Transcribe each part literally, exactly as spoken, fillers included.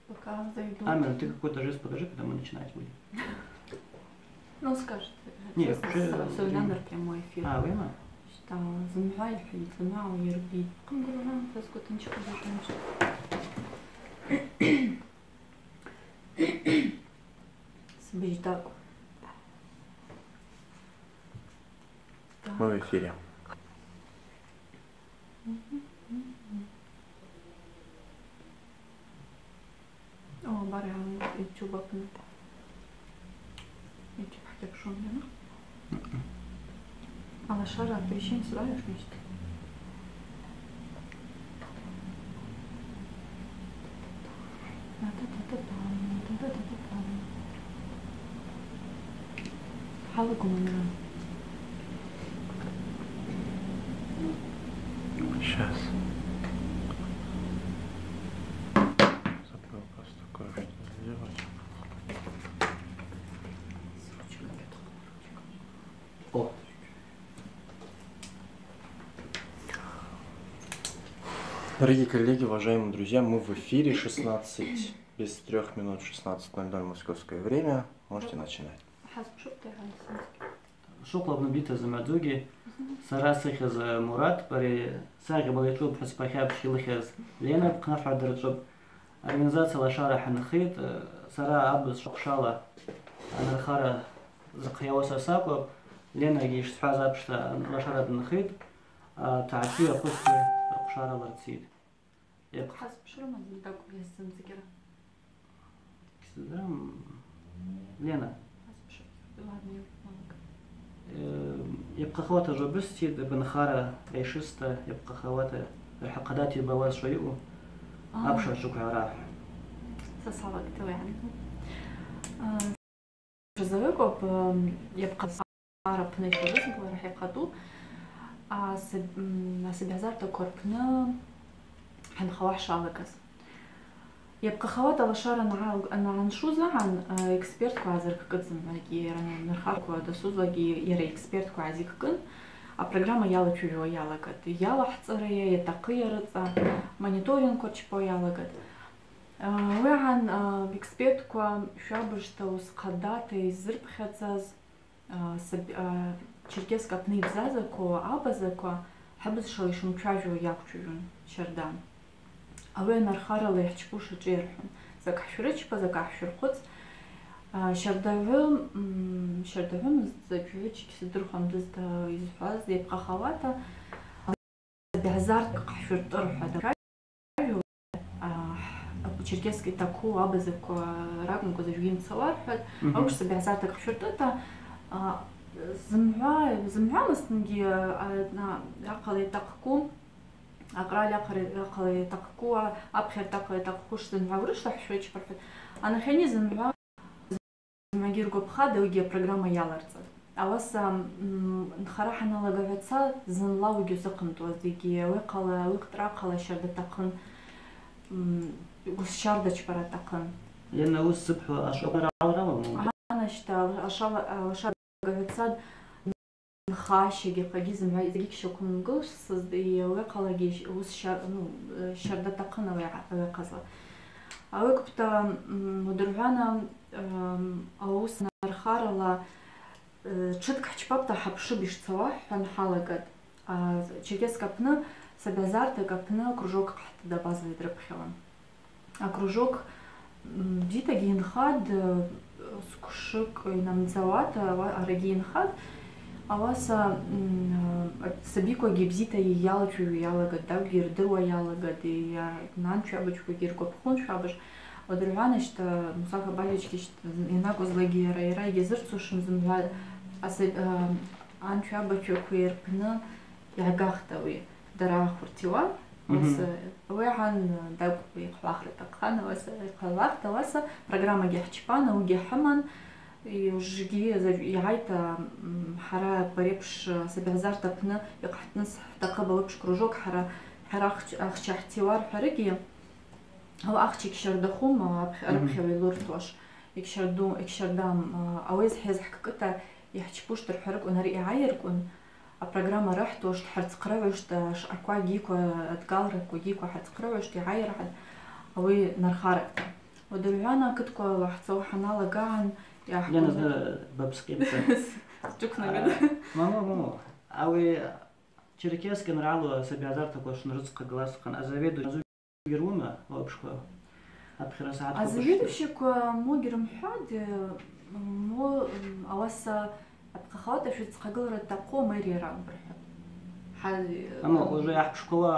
Пока зайду. Амин, ты какой-то жест покажи, когда мы начинать будем. Ну, скажет. Не, сейчас уже с-, с-, с-, прямой эфир. А, время? Что, зымгӏва йхӏвитӏ, зымгӏва уйырбитӏ. Хъымгуруран, фаскутынчикъ бажанчикъ. Сбеждакӏ. Мы в эфире. О, бари, а, YouTube апны. YouTube хӏакъакъшун яна. Алашара, ты ещё не сюда идёшь вместе? Сейчас. Забыл просто кое-что сделать. О. Дорогие коллеги, уважаемые друзья, мы в эфире, шестнадцать без трёх минут, шестнадцать ноль ноль московское время. Можете начинать. Швокь лабнубита замадзуги, сара сыхьыз Мурат, бари сагъьабала йчӏву пхӏвыспа хьапщ йлыхьыз Лена, пхънахӏва дырчӏвыпӏ. Организация Лашара хӏынхитӏ, сара абыз швахъшала анархара зхъайауа сакӏвапӏ, Ленагьи йшсхӏваз апшта Лашара дынхитӏ, атагӏти ахъвыцти рхъвшара лырцитӏ. Йап. Хӏазпшрыма зынтӏакӏв йаззымцӏгьара? Ксдам, Лена. Хӏазпшр-, ладно, йалак. Э, йапхъахауата жвабызтитӏ, бынхара айшызта, йапхъахауата рхӏахъадата йбауазшва йаъу, а, апшгӏвачваква йарахв. Са салагтӏ, йгьи. А, Рзагӏвыкӏ ауапӏ, м, йапхъахауата апны йхьурыз, йарахӏ йхъатӏу, асаб-, м, асабигӏзартаква рпны хӏынхауа хӏшалагаз. Йапхъахауата Лашара ангӏа-, ангӏаншу загӏан, а, экспертква азырккӏыдзын, агьи йара нырхарква дасузлагьи йара экспертква азиккын, апрограмма йалачважвауа йалагатӏ. Йалахӏцӏарайа, йатахъыйа рыцӏа, мониторингква рчпауа йалагатӏ. А, ауи агӏан, а, экспертква швабыжта уыс хъадата йзырпхьадзаз, а, саб-, а, Черкесск апны йбзазаква, абазаква хӏыбызшвала йшымчважвауа йаквчважвун щарда. Ауи анархарала йхӏчпуш ачӏвыйархӏвун. Закӏ хӏшврычпа, закӏ хӏшвырхъвыцӏ. А, щардагӏвы, м, щардагӏвымызта, чӏвгӏвычагьи сыздырхуам дызта йызхӏваз, йапхъахауата. Бегӏзартакӏ хӏшвыртӏы рхӏватӏ. А, Черкесск йтахъу абазаква ракӏвымкӏва зажгӏвы йымцауа рхӏватӏ. Мгм. Ауи ша бегӏзартакӏ хӏшвыртӏыта, а, зымгӏва, зымгӏва масынгьи, а, на, ахъала йтахъкву, акъраль ахъала, ахъала йтахъкву, а, апхьарта ахъала йтахъкву, ш-, зымгӏва урышвта хӏшвырчпа рхӏватӏ. Анахьани зымгӏва Зымгӏвагьи йыргвапхатӏ, ауигьи апрограмма йаларцӏатӏ. Ауаса, м, нхара хӏаналагагӏваца зынла уыгьи узыхъымтӏуазтӏ, йгьи ауи ахъала, ауи хътӏра ахъала щарда атахъын, м, уыс щарда чпара атахъын. Йанна уыс зыбхьу ашвокь ралрала? Агьанащта, ашвала, ашвала гагӏваца нхащагьи, хъагьи зымгӏва закӏгьи ксаквым гылсызтӏ, и ауи ахъалагьи уыс ща-, ну, э, щарда атахъын ауи, ауи ахъазла. Ауи кӏвпӏта, м, уадыргӏвана, м, ауыс анархарала, э, тшыткӏ хӏчпапӏта хӏапшыпӏ йшцауа хӏва хӏалагатӏ. А, Черкесск апны, са бегӏзартакӏ апны кружок хъахӏтта абазла йдрыпхьауан. Акружок, м, бзитагьи йынхатӏ, э, сквшыкӏ йнамдзауата, ауи арагьи йынхатӏ. Ауаса, м, э, сабиквагьи бзита йалачважвауа йалагатӏ, тӏакӏвгьи йырдыруа йалагатӏ, йа-, анчвабачквагьи йыргвапхун швабыж. Уадыргӏванащта, Мусафа Баличгьи йанакӏвызлагьи йара, йара йгьазырцушым зымгӏва аса-, э, анчвабачваква йырпны йгӏагахтӏ ауи. Дара хвыртиуа, мгм, уаса, ауи агьан, э, тӏакӏв йхъвлахра атахъхан, уаса йхъвлахта, уаса программагьи хӏчпан, ауигьи хӏыман, и ужгьи за-, йгӏайта, м, хӏара барепш, э, са бегӏзарта апны йахъхӏтныс хӏтахъыпӏ алыпш кружок, хӏара, хӏара ахч-, ахча хӏтиуа рхӏварыгьи, ауи ахча йгьщардахум, а, апх-, мгм, арыпхьагӏв йлыртуаш, йгьщарду-, йгьщардам, а, ауи зхӏваз хӏкӏкӏыта йхӏчпушта рхӏварыквын ари йгӏайырквын, апрограмма рыхӏтуашта, хӏырцхърагӏвушта, шаъаква гьиква, адгалраква гьиква хӏырцхърагӏвушта йгӏайырхӏатӏ, ауи нархаракӏта. Уадыргӏвана акытква уахьцауа хӏаналага агӏан йгӏахӏгвынгӏвытӏ. Лена, зны бапскъипӏта. Сджвыквнагатӏ. А, мамо, мамо. Ауи Черкесск йанралу сабигьазартаква швнарыдзхъагылазтын, азаведующий гьарума, уабшква, апхьара сагӏатква. Азаведующийква мо гьрымхӏватӏ, мо, м, ауаса апхъахауата швыдсхъагылра атахъу, мэрия ракӏвпӏ рхӏватӏ. Хӏа-, Ама, м, уже йгӏахӏпшквауа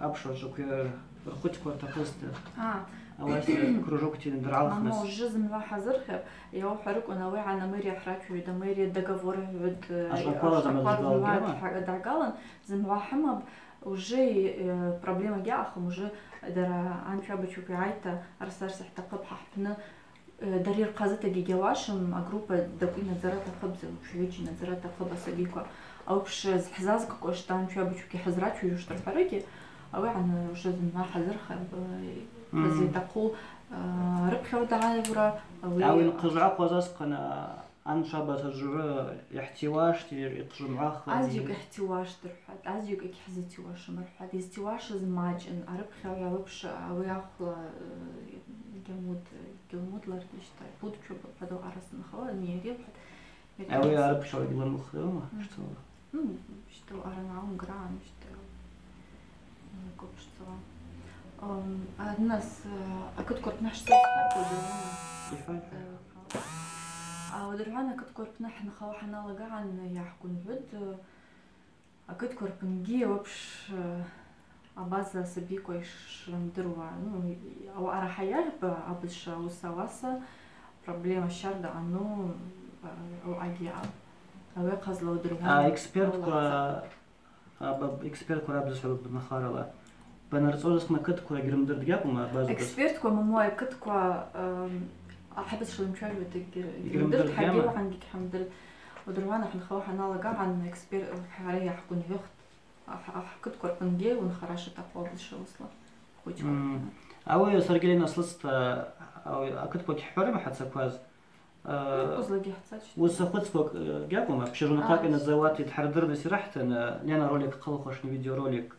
апшгӏвачваква рхвытьква ртахъызтын. А. Ауаса кружокта йандыргӏалхныс. Ама, уже зымгӏва хӏазырхапӏ, йаухӏварыквын ауи агӏан амэрия хӏрачвагӏвитӏ, амэрия договор гӏвытӏ, ашкъаквала ашкъаква зымгӏва дгьалан, дгьалан, хӏа-, дгӏагылан, зымгӏва хӏымапӏ, уже, э, проблема гьаъахым, уже дара анчабачук гӏайта, арса-арса хӏтахъыпӏ хӏа хӏпны, э, дара йырхъазытагьи гьауашым, агруппа дакӏвина дзара атахъыпӏ, зыгӏвыча йнадзара атахъыпӏ асабиква. Ауи апш хӏзазгкӏуаштӏ, анчабачук хӏызрачважвуштӏ рхӏварагьи, ауи агӏан уже зымгӏва хӏазырхапӏ, э, Мгм. Зитахъу, э, рыпхьагӏвра дгӏайаура, ауи. Ауи йынхъыжвгӏахуаз асхъан, а, Аншаба сажвгӏвы йхӏтиуаштӏ, йхъжвымгӏвахуа. Азджьакӏ йхӏтиуаштӏ рхӏватӏ, азджьакӏ йгьхӏзытиуашым рхӏватӏ, йызтиуашыз мачӏын, арыпхьагӏв алыпш ауи ахвла, э, Гьалмуд, Гьалмуд лардищта, Пудчу бадал араса нхауа, не, рилхӏватӏ. Ауи арыпхьагӏв гьлымхума, Мгм. Щтала. Ну, щтала арангӏалын грагӏан, щтала. Копшцала. Ам, а у нас, э, акытква рпны хӏшцӏа. Йхӏвай. Э, а, уадыргӏвана акытква рпны хӏынхауа хӏаналага агӏан йгӏахӏгвынгӏвытӏ, э, акытква рпынгьи вообще, э, абаза асабиква йшрымдыруа, ну, ауаъа рахӏа йагъьпӏ абызшва, ауаса, ауаса проблема щарда ану, э, ауагьи аъапӏ. Ауи ахъазла уадыргӏвана. А, экспертква Аба экспертква рабызшва бынахарала. Банарцӏуазтын акытква гьрымдыртӏ гьакӏвма, абаза? Экспертква, момо, акытква, эм, ахӏбызшвала йымчважвуата гьрымдыртӏ, гьрымдыртӏ, хӏагьи гьама? Уагӏангьи гьхӏымдыртӏ. Уадыргӏвана хӏынхауа хӏаналага агӏан эксперт, хӏара йгӏахӏгвынгӏвыхтӏ. Ахӏ-, ахӏ-, акытква рпынгьи уынхара шатахъу абызшва уысла. Хвычква. Мм. Ауи саргьи Лена слыста, ауи акытква гьихӏварыма хӏацакваз? Э, Йыкъвызлакӏгьи хӏцачтӏ. Уыса хвыцква, э, гьакӏвма, пщажунакъакъ йнадзауата йдхӏырдырныс йрахӏтын, э, Лена ролик хъылхуашын, видеоролик.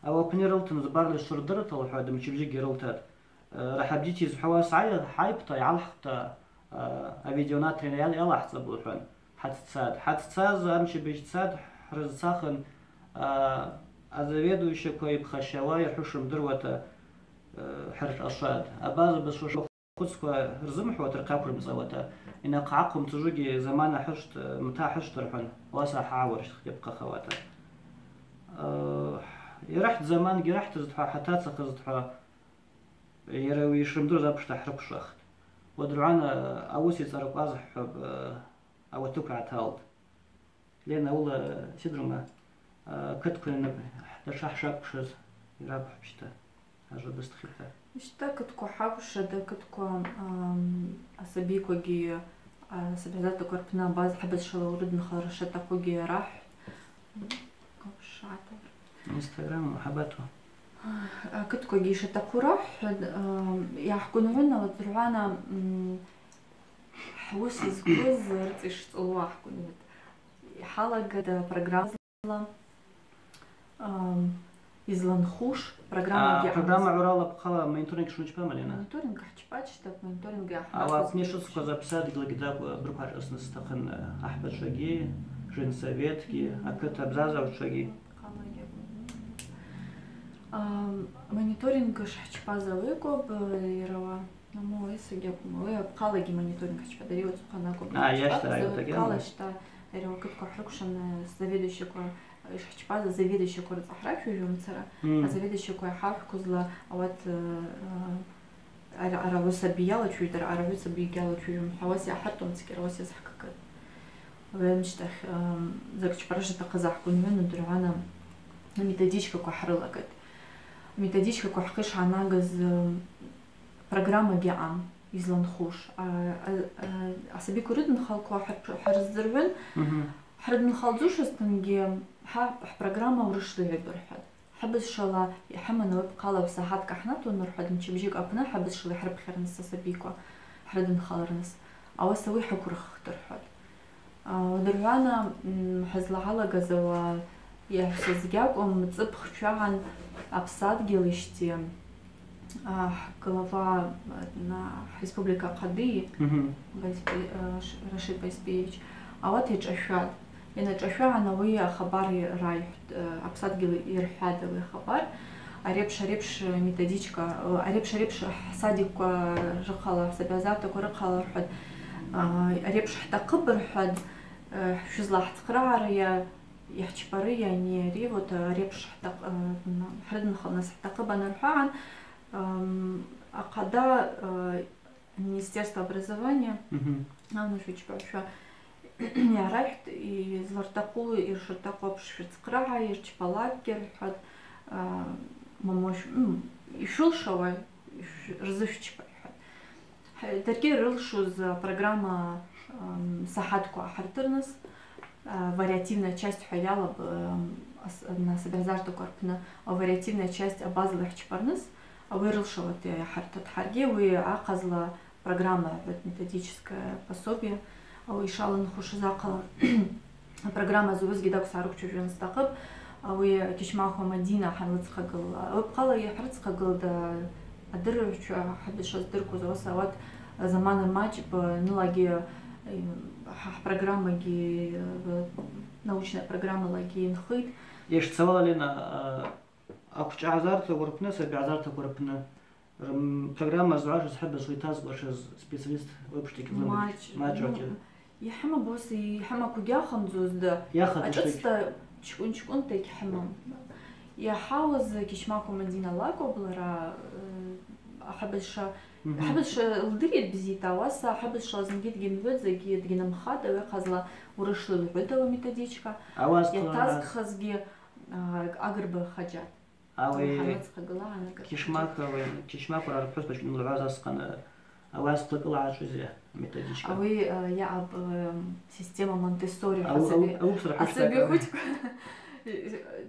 Ауи апны йрылтын, збарла йшвырдырта лхӏватӏ, мчыбжьыкӏгьи йрылтатӏ. Э, рахӏа бзита йызхӏвауа сгӏай-, сгӏайпӏта, йгӏалхӏхпӏта, э, авидео натрина йал-, йалахӏцӏапӏ лхӏван. Хӏаццатӏ. Хӏаццаз амчыбжь цатӏ, хӏрызцахын, э, азаведующийква йпхащауа йырхӏвуш рымдыруата, э, хӏыршӏашватӏ. Абаза бызшва Хвыцква рзымхӏвуата, рхъа аквырмцӏауата, йанахъгӏахъу йымцӏужвыгьи замана хӏышвт, мта хӏышвт рхӏван, ауаса хӏгӏауырщтхтӏ йапхъахауата. Э, йрахӏтӏ, замангьи рахӏтызтӏхӏва, хӏатацахызтӏхӏва, йара ауи йшрымдыруаз апшта хӏрыквшвахтӏ. Уадыргӏвана ауыс йцӏаркӏваз хӏхӏвапӏ, э, ауатыкв гӏаталтӏ. Лена, ауыла сидрума, а, кытквен датша хӏшакӏвшаз йрапхьпщта, ажва быстхитӏа. Ащта кытква хӏакӏвшада, кытква, ам, асабиквагьи, а, асабигьазартаква рпны абаз хӏбызшвала урыдынхалра шатахъугьи рахӏ. Капшата. Инстаграм, мухӏабату. А, кытквагьи шатахъу рахӏ, ам, йгӏахӏгвынгӏвын, уадыргӏвана, м, Хӏуыс зквыз рыцӏа йшцӏалу гӏахӏгвынгӏвытӏ. Йхӏалагатӏ программала, ам, йызланхуш, программагьи. А, программа гӏурала апхъала мониторинг шунчпама, Лена? Мониторинг гьахӏчпатӏ, щта мониторинг гьахӏнахуз. Ауи апны йшыцкваз апсадгьылгьи дакӏвбырквашӏныс атахъын, э, ахӏбачвагьи, женсоветгьи, акыт абзазагӏвчвагьи. Ам, мониторинг шгӏахӏчпаз ауи акӏвпӏ, э, йара ауи. Ама уыса гьакӏвма, ауи апхъалагьи мониторинг гьахӏчпатӏ, ари уацӏыхъван акӏвпӏ. А, йащтара, йащтара, йащтара. Йара акытква хӏрыквшван, заведующийква, йшгӏахӏчпаз, заведующийква рыцӏа хӏрачважвумцара. Мм. А заведующийква йхӏархӏвхъазла, ауат, э, э, ара, арагӏвы саби йалачважвитӏ, арагӏвы саби гьалачважвум, хӏва, ауаса йгьахӏыртӏумцара, ауаса йазгьакӏкӏатӏ. Ауи амщтахь, э, закӏ чпара шатахъыз гӏахӏгвынгӏвын, уадыргӏвана методичкаква хӏрылагатӏ. Методичкаква хӏхъа йшгӏанагыз, э, программагьи аъам йызланхуш. А, а, а, асабиква рыдынхалква хӏыр-, хӏырыздзыргӏвын, Мгм. Хӏрыдынхалдзушызтынгьи, хӏа, хӏпрограмма урышвла йгӏвыпӏ рхӏватӏ. Хӏыбызшвала йхӏыман ауи апхъала сагӏаткӏ ахӏнатун рхӏватӏ, мчыбжьыкӏ апны хӏыбызшвала йхӏрыпхьарныс асабиква, хӏрыдынхалырныс. Ауаса ауи хӏыквырххтӏ рхӏватӏ. А, уадыргӏвана, м, хӏызлагӏалагаз ауи йгӏасыз гьакӏвым, цӏыпх чвагӏан апсадгьыл йшти, а, глава, а, на республика хъадийи, Мгм. Байсбе-, а, Ш-, Рашид Байсбеевич, ауат йашӏашватӏ. Йанашӏашвагӏан ауи ахабар райхӏвтӏ, а, апсадгьыл йырхӏватӏ ауи ахабар. Арепш-арепш методичка, а, арепш-арепш хӏсадикква рыхъала, хӏсабигӏазартаква рыхъала рхӏватӏ, а, арепш хӏтахъыпӏ рхӏватӏ, а, хӏшвызла хӏцхърагӏарыйа, йхӏчпарыйа, ани ари, вот, а, арепш хӏтахъ-, а, хӏрыдынхалныс хӏтахъыпӏ анырхӏвагӏан, ам, ахъа-, а, Министерство образования, Мгм. Главный шучпа, шо йарайхӏвтӏ, йызлыртахъу, йыршыртахъу апш швырцхърагӏа, йырчпалакь рхӏватӏ, а, момо шв-, м, йшвылшауа, йшв-, рзышвчпа рхӏватӏ. Хӏ-, даргьи йрылшуз апрограмма, ам, сахӏатква ахӏыртырныс, а, вариативная часть хӏва йалапӏ, ам, ас-, на-, асабигӏазартаква рпны, а, вариативная часть абазала йхӏчпарныс, ауи йрылшауата йахӏыртатӏ. Хӏаргьи ауи ахъазла программа, вот, методическое пособие, ауи йшаланхушыз ахъала апрограмма зугӏвызгьи дакӏвсгӏарыквчважван астахъыпӏ, ауи Кьычмахова Мадина хӏанлыдзхъагылла, ауи апхъала йхӏрыдзхъагылтӏ адыррыгӏвчва, хӏыбызшва здырквуз, ауаса ауат замана мачӏпӏ, нылагьи, э, хӏа-, хӏпрограммагьи, э, научная программалагьи йынхитӏ. Йшцауала, Лена, э, аквчӏагӏазартаква рпны, асабигӏазартаква рпны М, программа згӏвашаз хӏыбызшва йтазкӏуашыз специалист уыпшцӏагьи лымамищтӏ. Мачӏ, мачӏ, ну, йхӏымапӏ, йхӏымаквагьи ахъымдзузтӏ. Йахъа ачӏыцӏта чкӏвын-чкӏвынта йгьхӏымам. Йахӏауыз Кьычмахова Мадина лакӏвпӏ лара, э, ахӏыбызшва, Мгм. Ахӏыбызшва лдыритӏ бзита, ауаса ахӏыбызшва зынгьи дгьимгӏвытӏ, закӏгьи дгьинымхатӏ, ауи ахъазла урысшла йылгӏвытӏ ауи методичка. Ауаса йатазкӏхызгьи, а, Агрба Хаджат. Ауи Хӏармацхъа гала гьанагар. Кьычмахова, Кьычмахова рпхӏвысба чкӏвын лгӏваз асхъан, ауи асхъа кӏала гӏачӏвызи методичка. Ауи, э, йаъапӏ, э, система Монтессори. Ау-, хӏасаби, ау-, ау сара хӏасаби хӏвычкӏа. Хӏвычкӏа.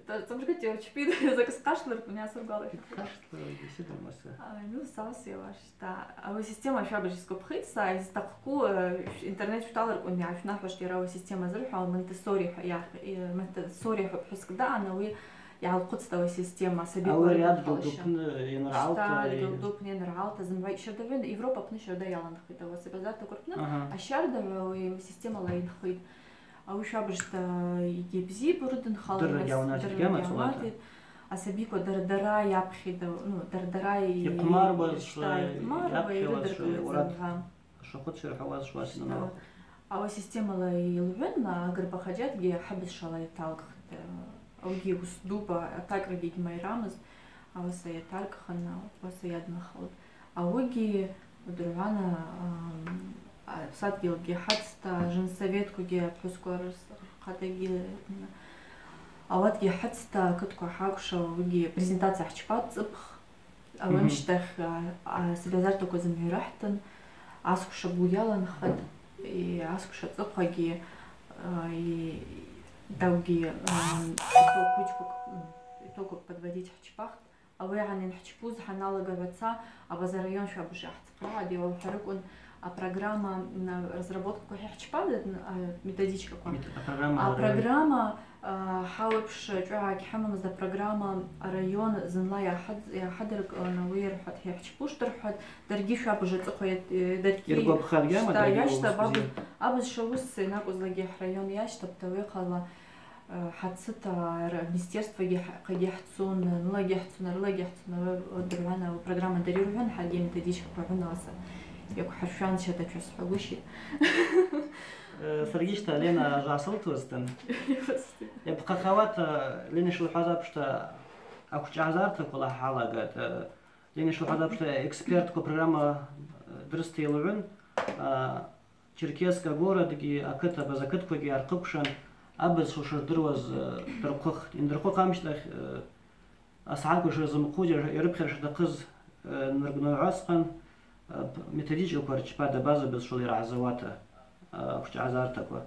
Та-, цамргати, я чпи, закӏ скъашлыр, меня сургала. Кашла, действительно, маса. А, ну, сас я ваш. Та, ауи система швабыж йсквапхитӏ са, йызтахъхъу, э, интернет швталырквын йгӏашвнахӏвуштӏ йара ауи система зырхӏвауа, Монтессори хӏва-, йа-, э, Монтессори хӏва-, пхӏвыскӏ даъан, ауи йгӏалхъвыцтӏ ауи система, сабиква рыдынхалща. Ауи рядгьи лдупны йаныргӏалта, щта, и- лдупны йаныргӏалта, зымгӏва щарда гьвен Европа апны щарда йаланхитӏ, ауи асабигӏазартаква рпны, Ага. Ащардагӏвы ауи системала йынхитӏ. Ауи швабыжта йгьи бзипӏ, рыдынхалныс, дырра гьаунатӏ, дырра гьамат гьамат. Асабиква дара-дара йапхьида, ну, дара-дара й-, йхъвмарбаз, щта, йхъвмарба, йапхьауаз, йрыдыркӏылуа йрад-, дзымгӏва. Шахъвыцра хӏвауаз швасинала. Щта. Ауи асистемала йылгӏвын, Агрба Хаджатгьи хӏыбызшвала йталгхтӏ. Ауигьи уыс дупӏа атакӏрагьи гьмайрамыз, ауаса йатаргхын, ауаса йадынхалын. Ауигьи удыргӏвана, ам, апсадгьылгьи хӏацта, женсоветквагьи апхӏвысква рс-, рхъатагьи, м, ауатгьи хӏацта, акытква хӏакӏвшала, ауигьи презентация хӏчпатӏ цӏыпх. Ауи Мгм. Амщтахь, а, а, асабигӏазартаква зымгӏва рахӏтын, асквша гвы йаланхатӏ, и асквша цӏыхъвагьи, а, и тӏакӏвгьи, ам, итог квычквакӏ, м, итогквакӏ подводить хӏчпахтӏ. Ауи гьанайын хӏчпуз хӏаналагагӏваца, Абаза район швабыж йгӏахъцӏхърагӏатӏ, йауахӏварыквын, апрограмма, м, разработкаква хӏхӏчпатӏ, а, методичкаква. Мет-, апрограмма. Апрограмма, а, хӏа уыпш чӏвагӏа гьхӏымамызтӏ, апрограмма арайон зынла йгӏахӏад-, йгӏахӏадыркӏылын, ауи йырхӏватӏ, хӏхӏчпуштӏ рхӏватӏ, даргьи швабыжта цӏыхъва йат-, э, даргьи йыргвапхаргьама, щта, даргьи йащта, уыпш бзи. Абыз-, абызшва уыс йанакӏвызлакӏгьи хӏрайон йащтапӏ, ауи ахъала. Э, хӏацыта р-, министерствогьи хӏа-, хъагьи хӏцун, нылагьи хӏцун, арылагьи хӏцун, ауи, ауи дыргӏвана, ауи программа дариргӏван, хӏаргьи методичкаква ргӏван, ауаса йаквхӏыршван, щта, чва схӏвагвыщи. Э, саргьи щта, Лена, ажва асылтуазтын. Йапхъахъа ауат, э, Лена йшылхӏваз апшта, аквчӏагӏазартаквала хӏалагатӏ, э, Лена йшылхӏваз апшта, экспертква программа, э, дрыстайылгӏвын, э, Черкесска городгьи, акыт, абаза кытквагьи архъыквшан, абызшва шырдыруаз, э, дырхъвыхтӏ. Йандырхъвых амщтахь, э, асагӏатква шырзымхъуз, йа-, йрыпхьара шатахъыз, э, ныргнагӏвасхъан, э, п-, методичкаква рчпатӏ абаза бызшвала йрагӏзауата, э, аквчӏагӏазартаква.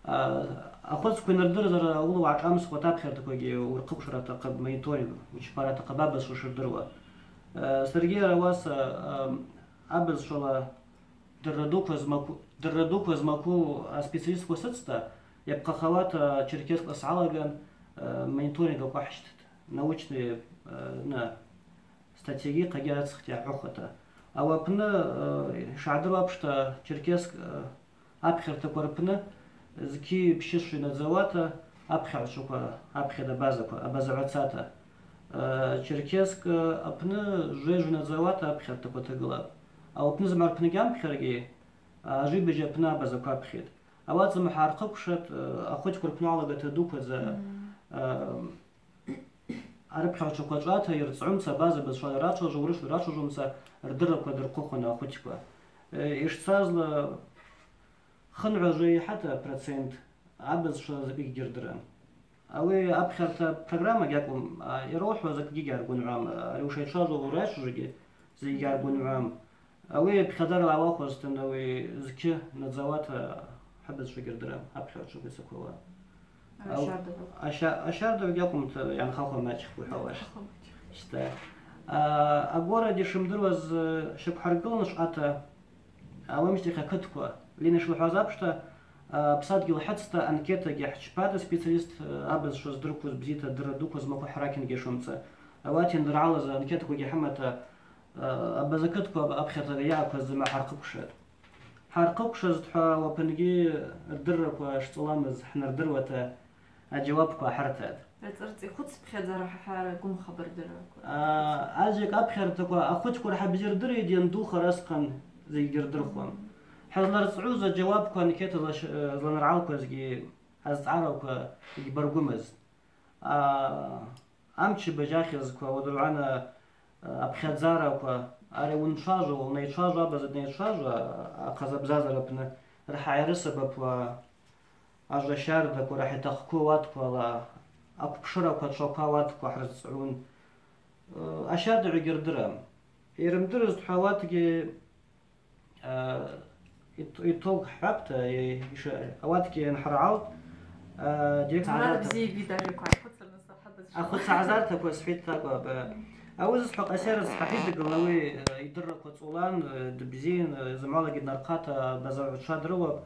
Э, ахвыцква йнардырзара ауыла угӏашӏамсхуата апхьартаквагьи урхъыквшара атахъыпӏ, мониторинг учпара атахъыпӏ абызшва шырдыруа. Э, саргьи ауаса, э, абызшвала Дырра дуква змаку-, дырра дуква змаку, а, специалистква сыцта, йапхъахъа ауат, а, Черкесскла сгӏалаган, а, мониторинг акӏвахӏщтитӏ. Научный, а, на, Статьягьи хъагьи ацхта йгӏахӏвуата. Ауи апны, э, йшгӏадыру апшта, Черкесск, э, апхьартаква рпны зкьи пщышви надзауата апхьагӏвчваква, апхьарта абазаква, абаза гӏвацата. Э, Черкесск, э, апны жвежви надзауата апхьартаква тагылапӏ. Ауи апны замара рпны гьампхьаргьи, а, ажибыжь апны абазаква апхьитӏ. Ауат замахӏа гӏархъыквшатӏ, э, ахвытьква рпны алагата дуквадза, э, арыпхьагӏвчваква чӏвата йырцӏгӏумца абаза бызшвала рачважва, урысла рачважвумца рдырраква дырхъвыхуан ахвытьква. Э, йшцазла, хынгӏважва йахӏата процент абызшва закӏгьи гьырдырам. Ауи апхьарта программа гьакӏвым, а, йралхӏвуа закӏгьи гьаргвынгӏвуам, ари ушайчважву, урайчважвугьи закӏгьи гьаргвынгӏвуам. Ауи пхьадзарала ауахвазтын, ауи зкьи надзауата хӏыбызшва гьырдырам, апхьагӏвчва бесаквала. Ау-, Ащардагӏв. Аща-, ащардагӏв гьакӏвымта йанхахуа мачӏхӏ ухӏвауаш. Йанхахуа мачӏхӏ. Щта. А, агваради шымдыруаз, э, щаквхӏыргылын швъата, ауи амщтахь акытква, Лина йшлахӏваз апшта, а, псадгьыл хӏыцта анкетагьи хӏчпата специалист, э, абызшва здырквуз, бзита дырра дукваз макьу хӏаракьангьи шумца. Ауат йандыргӏалаз анкетаквагьи хӏымата, а, абаза кытква апхьартагьи йаъакваз замахӏа гӏархъыквшатӏ. Гӏархъыквшазтӏхӏва, ауи апынгьи рдырраква шцӏаламыз хӏнардыруата, аджьауапква ахӏыртатӏ. Рцӏа-рцӏа йхъвыцпхьадза рахӏа гвымхапӏ рдырраква. А, азакӏ апхьартаква ахвытьква рахӏа бзи рдыритӏ, йандухара асхъан закӏгьи рдырхуам. Хӏызларцӏгӏуз аджьауапква анкетала ш-, зланыргӏалквазгьи азцӏгӏараква йгьбаргвымызтӏ. А, амчыбыжь ахьызква, уадыргӏвана, а, апхьадзараква, ари уынчважву, унайчважву, абаза днайчважву, а, ахъаза абзазара апны рахӏа йрысабапуа ажва щардаква, рахӏа йтахъкву ауатквала, аквпшыраква, ачваква, ауатква хӏрызцӏгӏун. Э, ащардагӏвгьи рдырам. Йрымдырызтӏхӏва, ауатгьи, э, ит-, итог хӏвапӏта, э, йш-, ауатгьи йанхӏыргӏалт, э, директор Мурат Азар бзи йбитӏ, ари аква хъвыцырныс ахӏа бызшва. Ахъвыцгӏазартаква схӏвитӏта акӏвпӏ. Ауи зысхӏвакъасайара схӏахӏитӏ, дыгылнауи, э, йдырраква цӏулан, э, дбзин, э, замалагьи днархъата базагӏвчва дрыуапӏ.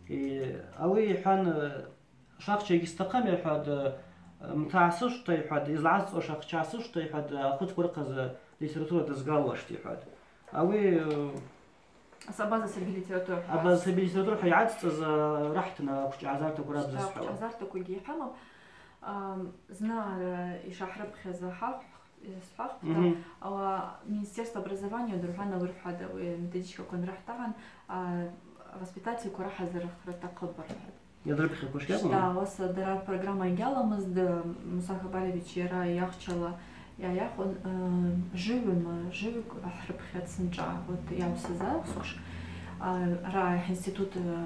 И, ауи йхӏван, э, шахча йгьстахъым, йхӏватӏ, э, мта асышвта, йхӏватӏ, йызлагӏасцӏуаш ахча асышвта, йхӏватӏ, э, ахвытгвархъаз, э, литература дызгалуаштӏ, йхӏватӏ. Ауи, э, Ас абаза саби литература хӏва. Абаза саби литература хӏва йгӏацӏцӏаз, э, рахӏтын аквчӏагӏазартаква рабзазхӏвала. Аквчӏагӏазартаквагьи хӏамапӏ. Ам, зны, э, йшгӏахӏрыпхьаз ахӏахв-, э, схӏвахпӏта, Мгм. ауи Министерство образования дыргӏвана лырхӏвада, ауи методичкаква анрахӏтагӏан, а, воспитательква рахӏа зырхра атахъыпӏ рхӏватӏ. Йадрыпхьаква шкӏакӏвма? Щта, ауаса дара рпрограмма йгьаламызтӏ, Муса Кабалевич йара йахчала йайахвын, э, жыгӏвыма, жыгӏвыкӏ ахӏрыпхьатӏ сынчӏа, вот, йауса закъсквш, а, ара институт, э,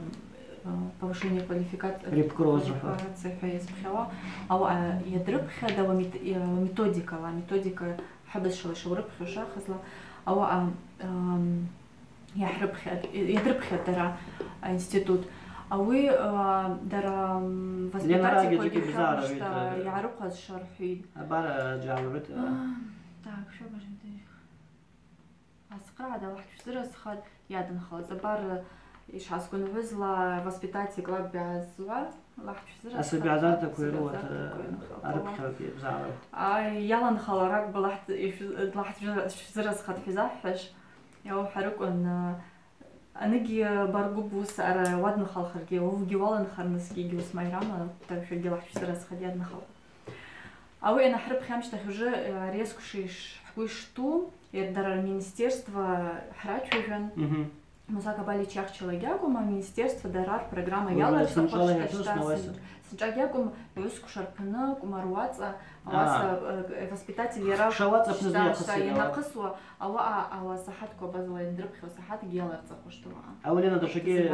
э, повышения квалификации, Ребкро зрахӏва. Квалификации хӏва йазпхьауа, ауаъа йадрыпхьатӏ, ауи мет-, э, методикала, методика хӏыбызшвала йшаурыпхьуш ахъазла, ауаъа, ам, Йахӏрыпхьатӏ, йадрыпхьатӏ дара, а, институт. Ауи, а, дара, м, воспитательквагьи хӏвамышта, йгӏарыхъваз шархӏвитӏ. Абар, а, джьалгӏвитӏ, а. А, так, шо бажамди. Асхъа, Аллахӏ чвзыразхатӏ, йадынхалыз. Абар, ишгӏасгвынгӏвызла воспитательква базгӏва. Асаби азартаква йрыуата арыпхьагӏвгьи бзагӏвра. Ай, йаланхалра акӏвпӏ, Аллахӏ, Аллахӏ чвзыразхатӏ хӏвизахӏвуаш. Йау хӏарыквын, а, аныгьи баргвы бус ара уадынхалхыргьи, уыгьи уаланхарнысгьи йгьуыс майрама, так что Аллахӏ чвзыразхатӏ йадынхалра. Ауи йанахӏрыпхьа амщтахь уже, э, резквши ш-, хӏгвы йшту, йа-, дара рминистерство хӏрачважван. Мгм. Муса Кабалевич йахчала гьакӏвым, аминистерство дара рпрограмма йаларцӏахуаштӏ, сынчӏва гьакӏвым, гӏвысквша рпны, кӏвмаруацӏа, ауаса, э, воспитатель йара йанахъысуа, ауаъа, ауаса сахӏатква абазала йандрыпхьуа сахӏатгьи йаларцӏахуаштӏ ауаъа. Ауи Лена дашаги,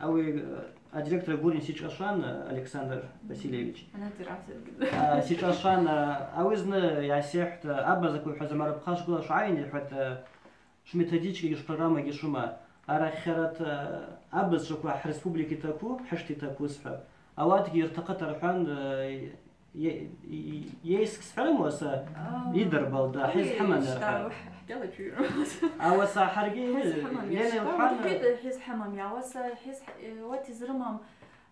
ауи, э, А директор Гурин сичӏвашван, Александр Васильевич. А, сичӏвашван, а, ауи зны йгӏасихӏвтӏ, абазаква хӏва замара бхъа швгвыла швгӏайын, йхӏватӏ, швметодичкагьи швпрограммагьи швыма. Арахьарат, а, абазчваква хӏреспублика йтаку, хӏышта йтаку схӏвапӏ. Ауатгьи йыртахъыта рхӏван, а, Е-, е-, йейск схӏварым, ауаса йыдырбалда, хӏиз хӏымана. Ауаса хӏаргьи Лена йылхӏван, хӏиз хӏымам, ауаса хӏиз, э, уат йызрымам,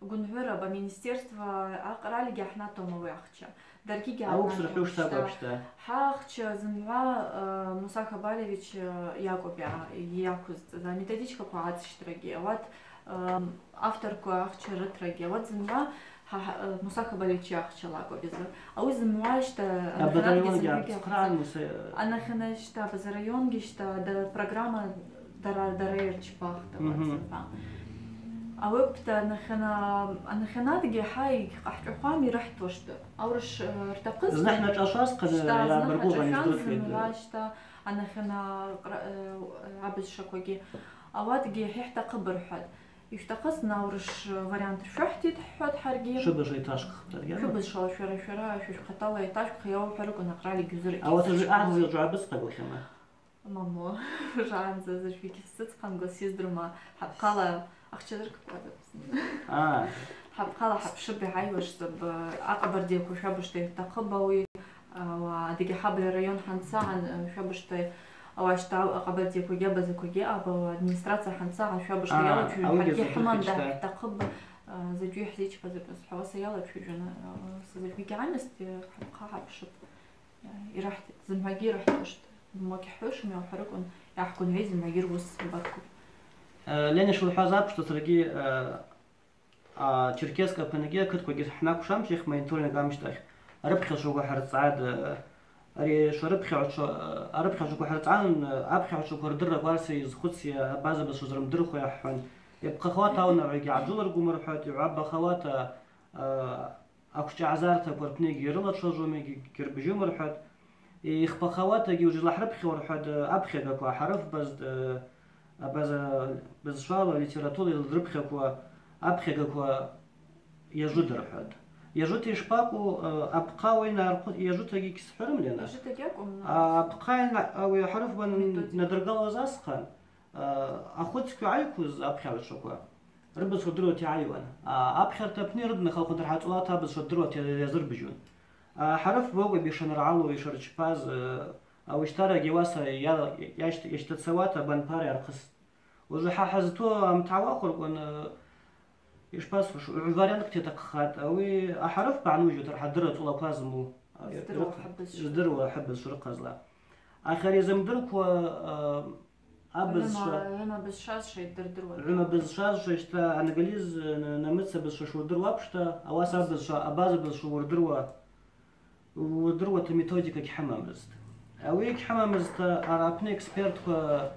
Гвынгӏвыра ба министерство акъральгьи гьахӏнатуам ауи ахча. Даргьи гьагьахӏнатуам. Ауи сырхӏвуштӏ, акӏвпӏ, щта. Хӏа ахча зымгӏва, э, Муса Хабалевич, э, йакӏвпӏ йа-, йаквызцӏыз, аметодичкаква ацӏщтрагьи, ауат, э, авторква ахча рытрагьи, ауат зымгӏва хӏа-, хӏа-, э, Муса Хабалевич йахчала акӏвпӏ йазы. Ауи зымгӏва щта, анахьанатгьи зымгӏвагьи ахча. Анахьана щта, Абаза районгьи щта, да, программа Дара, дара йырчпахтӏ, мгм, ауат зымгӏва. Ауи акӏвпӏ, анахьана-, анахьанатгьи хӏа йгькъахӏчӏвахуам, йрыхӏтуаштӏ. Аурышв, э, ртахъыз. Зны хӏначӏвашваз хъа-, щта, зны йабаргвыгъван хӏначӏвашван, йыздырхуйтын. Зымгӏва щта, анахьана кьра-, э, абызшваквагьи. Ауатгьи хӏахъвда хъыбархӏватӏ. Йшвтахъыз, аурышв вариант швахӏтитӏ хӏхӏватӏ хӏаргьи. Швыбызшва йташкӏхпӏ даргьи. Швыбызшвала швара, швара, швышвхъатала йташкӏх, йаухӏварыквын акъраль гьузыр. Ауаса жи-, агьза жвабыз хъагвахьама? Мамо, жванза зажвигьи сыцхъан, сиздрума, хӏапхъала ахча дыркӏкӏвазапӏ. А. Хӏапхъала хӏапшып йгӏайуаш закӏ, акъабардийаква швабыжта йыртахъыпӏ ауи, ауи Адыгьа Хабар район хӏанцагӏан, швабыжта ауи щта акъабардийаквагьи абазаквагьи аъапӏ, ауи администрация хӏанцагӏан швабыжта, а, йалачважвун, ауи хӏаргьи хӏаман, хӏитта хӏтахъыпӏ, а, зажвигьи хӏзичпазапӏ, ауаса йалачважвун, а, са зажвигьи гьамист, хӏапхъа хӏапшып. Йрахӏтитӏ, зымгӏвагьи йрахӏтуаштӏ. Зымгӏвагьи хӏхӏвушым, йаухӏварыквын, йахӏгвынгӏвы зымгӏвагьи рус абаркву. Э, Лена йшылхӏваз апшта саргьи, э, а, Черкесск апынгьи акытквагьи хӏнаквшвамцӏуш, мониторинг амщтахь, арыпхьагӏвчвагьи хӏырцӏгӏатӏ, э, ари шварыпхьагӏвчва, э, арыпхьагӏвчвагьи хӏырцӏгӏан, э, апхьагӏвчвагьи рдырра кварса йызхъвыцйа, абаза бызшва зрымдырхуа йахӏван, йапхъахуата аунагӏвагьи гьабжьылыргвум рхӏватӏ, йгӏваба хауата, э, аквчӏагӏзартаква рпныгьи йрылачважвума, йгьи гьырбыжьума рхӏватӏ. Йхпахауатагьи уже йылахӏрыпхьауа рхӏватӏ, апхьагаква хӏарыфбазтӏ, абаза бызшвала, литературала йылдрыпхьаквуа апхьагаква йажвыда рхӏватӏ. Йажвыта йшпакӏву, апхъа уи йанархъу-, йажвытагьи гьсхӏварым, Лена. Йажвытагьи акӏвым, а, апхъа йна-, ауи хӏарыфба н-, методика надыргалуаз асхъан, а, ахвыцква йгӏайквуз апхьагӏвчваква рыбызшва рдыруата йгӏайуан. А, апхьарта апны йрыднахалхуан, рахӏа цӏолата абызшва рдыруата йазырбыжьун. А, хӏарыфба акӏвпӏ йшаныргӏалу, йшырчпаз, а, ауи щтарагьи ауаса йа-, йащ-, йащтацауата абанпара йархъыстӏ. Уже хӏа хӏызту амтгӏа уахвырквын, а, йшпасхуш, гӏвы варианткӏ йатахъхатӏ. Ауи ахӏарыфба гӏанужьута рахӏа дырра цӏолаква зму, а, йыздыруа рыхъ-, хӏыбызшва. Йыздыруа хӏыбызшва рыхъазла. Ахьа йзымдыркву, а, абызшва. Гӏвыма, гӏвыма бызшвазшва йдырдыруа. Гӏвыма бызшвазшва, щта англиз, н-, нэмыца бызшва шурдыруа апшта, ауаса абызшва, абаза бызшва урдыруа, урдыруата методика гьхӏымамызтӏ. Ауи гьхӏымамызтӏта, ари апны экспертква,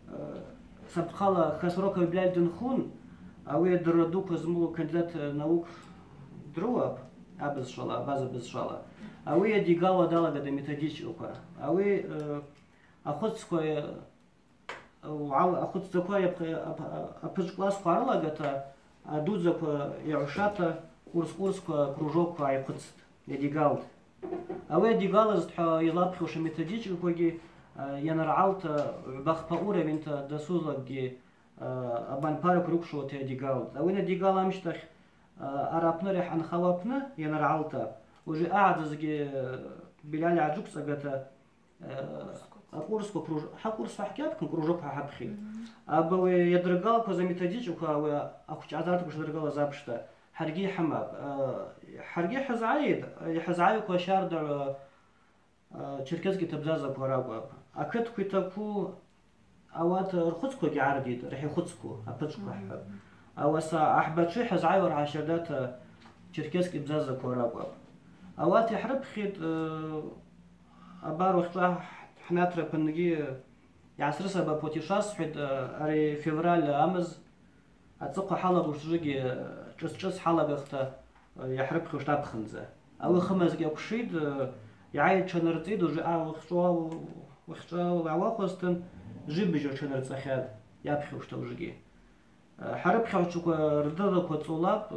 э, сапхъала Хасроков Билаль дынхун, ауи дырра дуква зму кандидат наук дыруапӏ, абызшвала, абаза бызшвала. Ауи йадигала далагатӏ аметодичкаква. Ауи, э, ахвыцква, э, Угӏал-, ахвыцдзаква йап-, ап-, апыдж классква арылагата, адудзаква йагӏвшата, къурс-къурсква, кружокква гӏайхъвыцтӏ, йадигалтӏ. Ауи йадигалызтӏхӏва йызлапхьуш аметодичкаквагьи, а, йаныргӏалта, гӏвба-хпа уровеньта дасу закӏгьи, а, абанпараква рыквшвауата йадигалтӏ. Ауи йанадигал амщтахь, а, ари апны, ари хӏъанхауа апны йаныргӏалта, уже агӏадзазгьи, а, Билаль гӏаджвыквцӏагата, Э, акурсква, круж-, хӏа курс хӏва хӏгьаквын, кружок хӏва хӏапхьитӏ. Мгм. Аба ауи йадыргалкваз аметодичкаква, ауи аквчӏагӏзартаква шадыргалаз апшта, хӏаргьи йхӏымапӏ. Э, хӏаргьи хӏызгӏайитӏ, йхӏызгӏайуква щардагӏвы, э, черкесский тыбзазаква ракӏвапӏ. Акытква йтаку, ауат рхвыцквагьи гӏардитӏ, рахьи хвыцква, апыдж хъвахӏвапӏ. Мгм. Ауаса ахӏбачви хӏызгӏайуа рахӏа щардата черкесский бзазаква ракӏвапӏ. Ауат йхӏрыпхьитӏ, э, абар уахьчӏва хӏнатра апынгьи йгӏасрысабапуата йшвасхӏвитӏ, э, ари февраль амыз ацӏыхъва хӏалагуш ужвыгьи, э, чӏыс-чӏыс хӏалагахта, э, йхӏрыпхьуштӏ апхындза. Ауи хымазгьи акӏвшитӏ, э, йгӏайтӏ тшанырцӏитӏ, уже а уахьчӏва, уахьчӏва гӏауахвызтын, жвибыжьуш тшанырцӏахьатӏ, йапхьуштӏ ужвыгьи. Хӏарыпхьагӏвчваква рдырраква цӏолапӏ,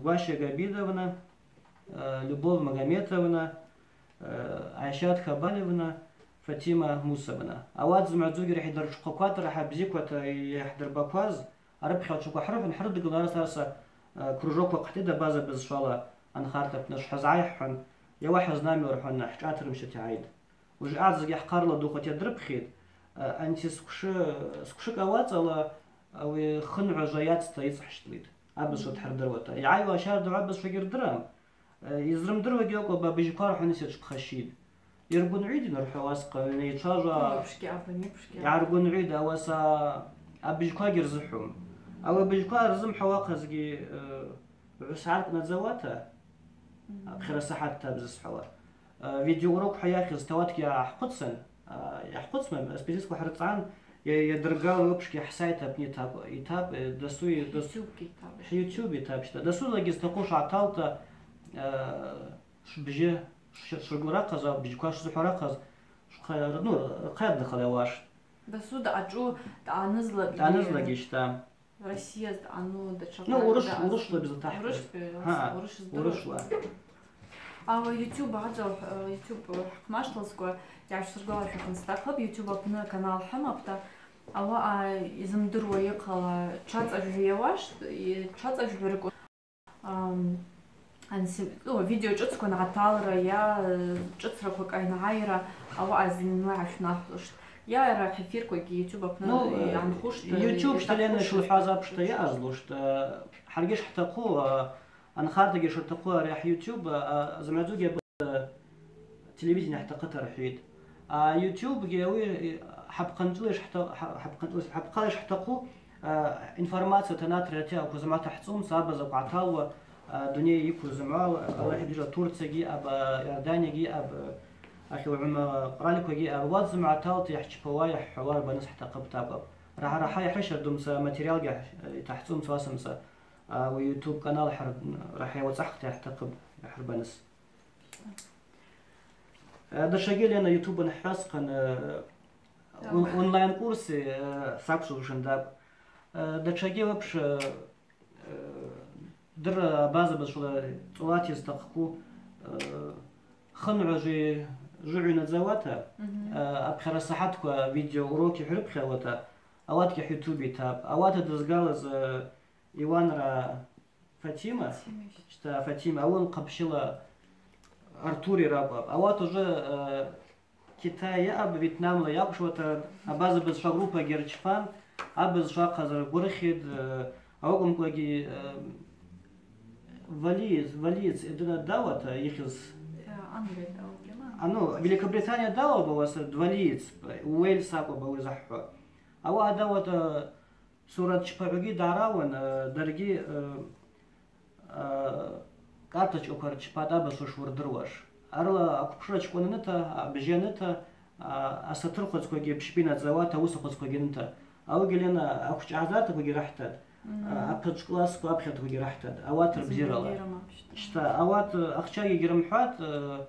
Гваща Габидовна, Любовь Магометовна, Айшат Хабалевна, Фатима Мусовна. Ауат зымгӏвадзугьи рахьи дырчхъаквата, рахьа бзиквата йхӏдырбакваз, арыпхьагӏвчваква хӏрыхӏвун, хӏрыдгылун, араса кружокква хъхӏтӏитӏ абаза бызшвала анхарта апны, швхӏызгӏайхӏвун, йауа хӏызнамиу рхӏвун, хӏшӏатырмщтта йгӏайтӏ. Уже агӏзазгьи хӏхъарла духвата йадрыпхьитӏ, а, анти сквшы-, сквшыкӏ ауацӏала ауи хынгӏва жва йацта йыцӏхӏщтӏлитӏ. абызшва дхӏырдыруата. Йгӏайуа щардагӏв абызшвагьи рдырам. Э, йызрымдыруагьи акӏвпӏ, абыжьква рахӏваныс йатшпхашитӏ. Йыргвынгӏвыдин рхӏвауа скъа, йчважва, Лыпшгьи абани, пшгьи абани. Йгӏаргвынгӏвыда, ауаса абыжьквагьи рзыхӏвум. Ауи абыжьква рзымхӏвауа ахъазгьи, э, гӏвсагӏат кӏнадзауата, Мгм. Ахъра сахӏат табзысхӏвала. Э, видеоурок хӏва йахьыз тауатгьи гӏахъвыцын, э, йгӏахъвыцма, специалистква хӏырцӏан, йа-, йадыргал лыпшгьи хӏсайт апны йтап-, йтап, э, дасу, дас-, Ютубгьи йтап. Ютуб йтапщта. Дасу закӏгьи зтахъу шваталта, э, Швбжьы шв-, швыргврахъаз, абыжьква швзыхӏварахъаз, швхъа-, ну, хъайднахъала йауаш. Дасу дъачӏву дъанызлакӏгьи. Дъанызлакӏгьи щта. Россия дъану датша. Ну, урыс, урысла безатахӏ. Урыс, Ха, урыс здуру. Урысла. Ауи YouTube адза, э, YouTube хӏахъмаштылскӏва, йгӏашвсыргвалашвахын стахъыпӏ, YouTube апны канал хӏымапӏта, ауаъа йзымдыруа йыхъала тшацӏажвгӏвы йауаш, й-, тшацӏажвгӏвы рыкӏвын. Ам, ансим-, ну, видео шӏыцква ангӏаталра, йа, э, шӏыцраква кӏайангӏайра, ауаъа зынла гӏашунахвлуштӏ. Йа арахь эфирквагьи YouTube апны, Ну, э, йгӏанхуштӏ, э, YouTube щталена йгӏанхуштӏ. Шулхӏваз апшта йаъазлуштӏ, э, хӏаргьи шхӏтахъу, э, анхартагьи шыртахъу ари ахӏ YouTube, э, зымгӏвадзугьи аб-, э, телевидение хӏтахъыта рхӏвитӏ. А YouTube-гьи ауи, э, хӏапхъанчӏвала йшхӏта-, хӏа-, хӏапхъанчӏвала, хӏапхъала йшхӏтахъу, э, информация танатра атиаква зымгӏвата хӏцӏумца, абазаква аталуа, э, дуней йыкву зымгӏва, Аллахӏ йбзира Турциягьи аба, Иорданиягьи аба, ахьи угӏума Кьуръанквагьи аба, ауат зымгӏва аталта йхӏчпауа, йхӏхӏвауа рбаныс хӏтахъыпӏ тӏакӏвапӏ. Рахӏа-рахӏа йхӏрыщардумца материалгьи, э, йтахӏцӏумца уасамца, э, ауи YouTube канал хӏар-, рахӏа йауацӏахта йхӏтахъыпӏ, йхӏырбаныс. Э, датшагьи, Лена, YouTube анхӏвасхъан, э, он-, онлайн-курсы, э, саквшвузшван тӏакӏв. Э, датшагьи вообще, э, дыр абаза бызшвала цӏолата йызтахъхъу, э, хынгӏва жи-, жигӏвинадзауата, Мгм. э, апхьара сахӏатква видеоурок йхӏвырпхьауата, ауатгьи хӏ-YouTube йтапӏ. Ауат дызгалыз, э, Иванра Фатима, Фатима. Щта Фатима, ауи лхъапщыла Артур йракӏвапӏ. Ауат уже, э, Китай йаъапӏ, Вьетнамла йакӏвшуата, абаза бызшва группагьи рчпан, абызшва ахъазла ргвырхьитӏ, э, ауакӏвымкӏвагьи, э, валиец, валиец Эдена дауата йыхьыз. Э, Англия дауа, Германия. А, ну, Великобритания дауапӏ, ауаса валиец, Уэльс акӏвапӏ ауи зыхӏхӏва. Ауаъа дауата, Сурат чпагӏвгьи дгӏарауан, э, даргьи, э, э, карточкаква рчпатӏ абызшва шуырдыруаш. Арла аквпшра чкӏвананыта, а, бжьаныта, а, асатырхвыцквагьи пщпӏинадзауата, ауысахвыцквагьи аныта. Ауигьи Лена аквчӏагӏзартаквагьи рахӏтатӏ, Мгм. а, апыдчӏв классква апхьартаквагьи рахӏтатӏ. Ауат рбзирала. Зымгӏвагьи рымапӏ щта. Щта, ауат, э, ахчагьи гьрымхӏватӏ, э,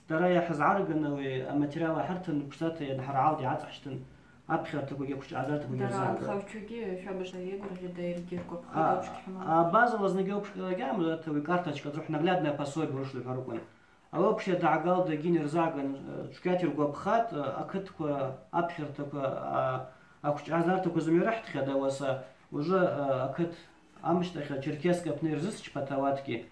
Дара йхӏызгӏаргын, ауи аматериал ахӏыртын, пшдзата йанхӏаргӏалгьи гӏацӏхӏщтын, апхьартаквагьи аквчӏагӏзартаквагьи рзыгӏватӏ. Дара анхагӏвчвагьи швабыж йагвыргъьида йыргьи ргвапхъ-, А, гвапшкӏ хӏаман. Абазала зынгьи апш-, гьамлата ауи карточка зухӏ наглядное пособие урысла хӏварыквын. Ауи апш йадагӏгалда йгьи йырзыгӏгын, э, чвгьата йыргвапхатӏ, э, акытква, апхьартаква, а, аквчӏагӏзартаква зымгӏва йрыхӏтхьада, ауаса уже, э, акыт амщтахьла Черкесск апны йырзысчпата ауатгьи,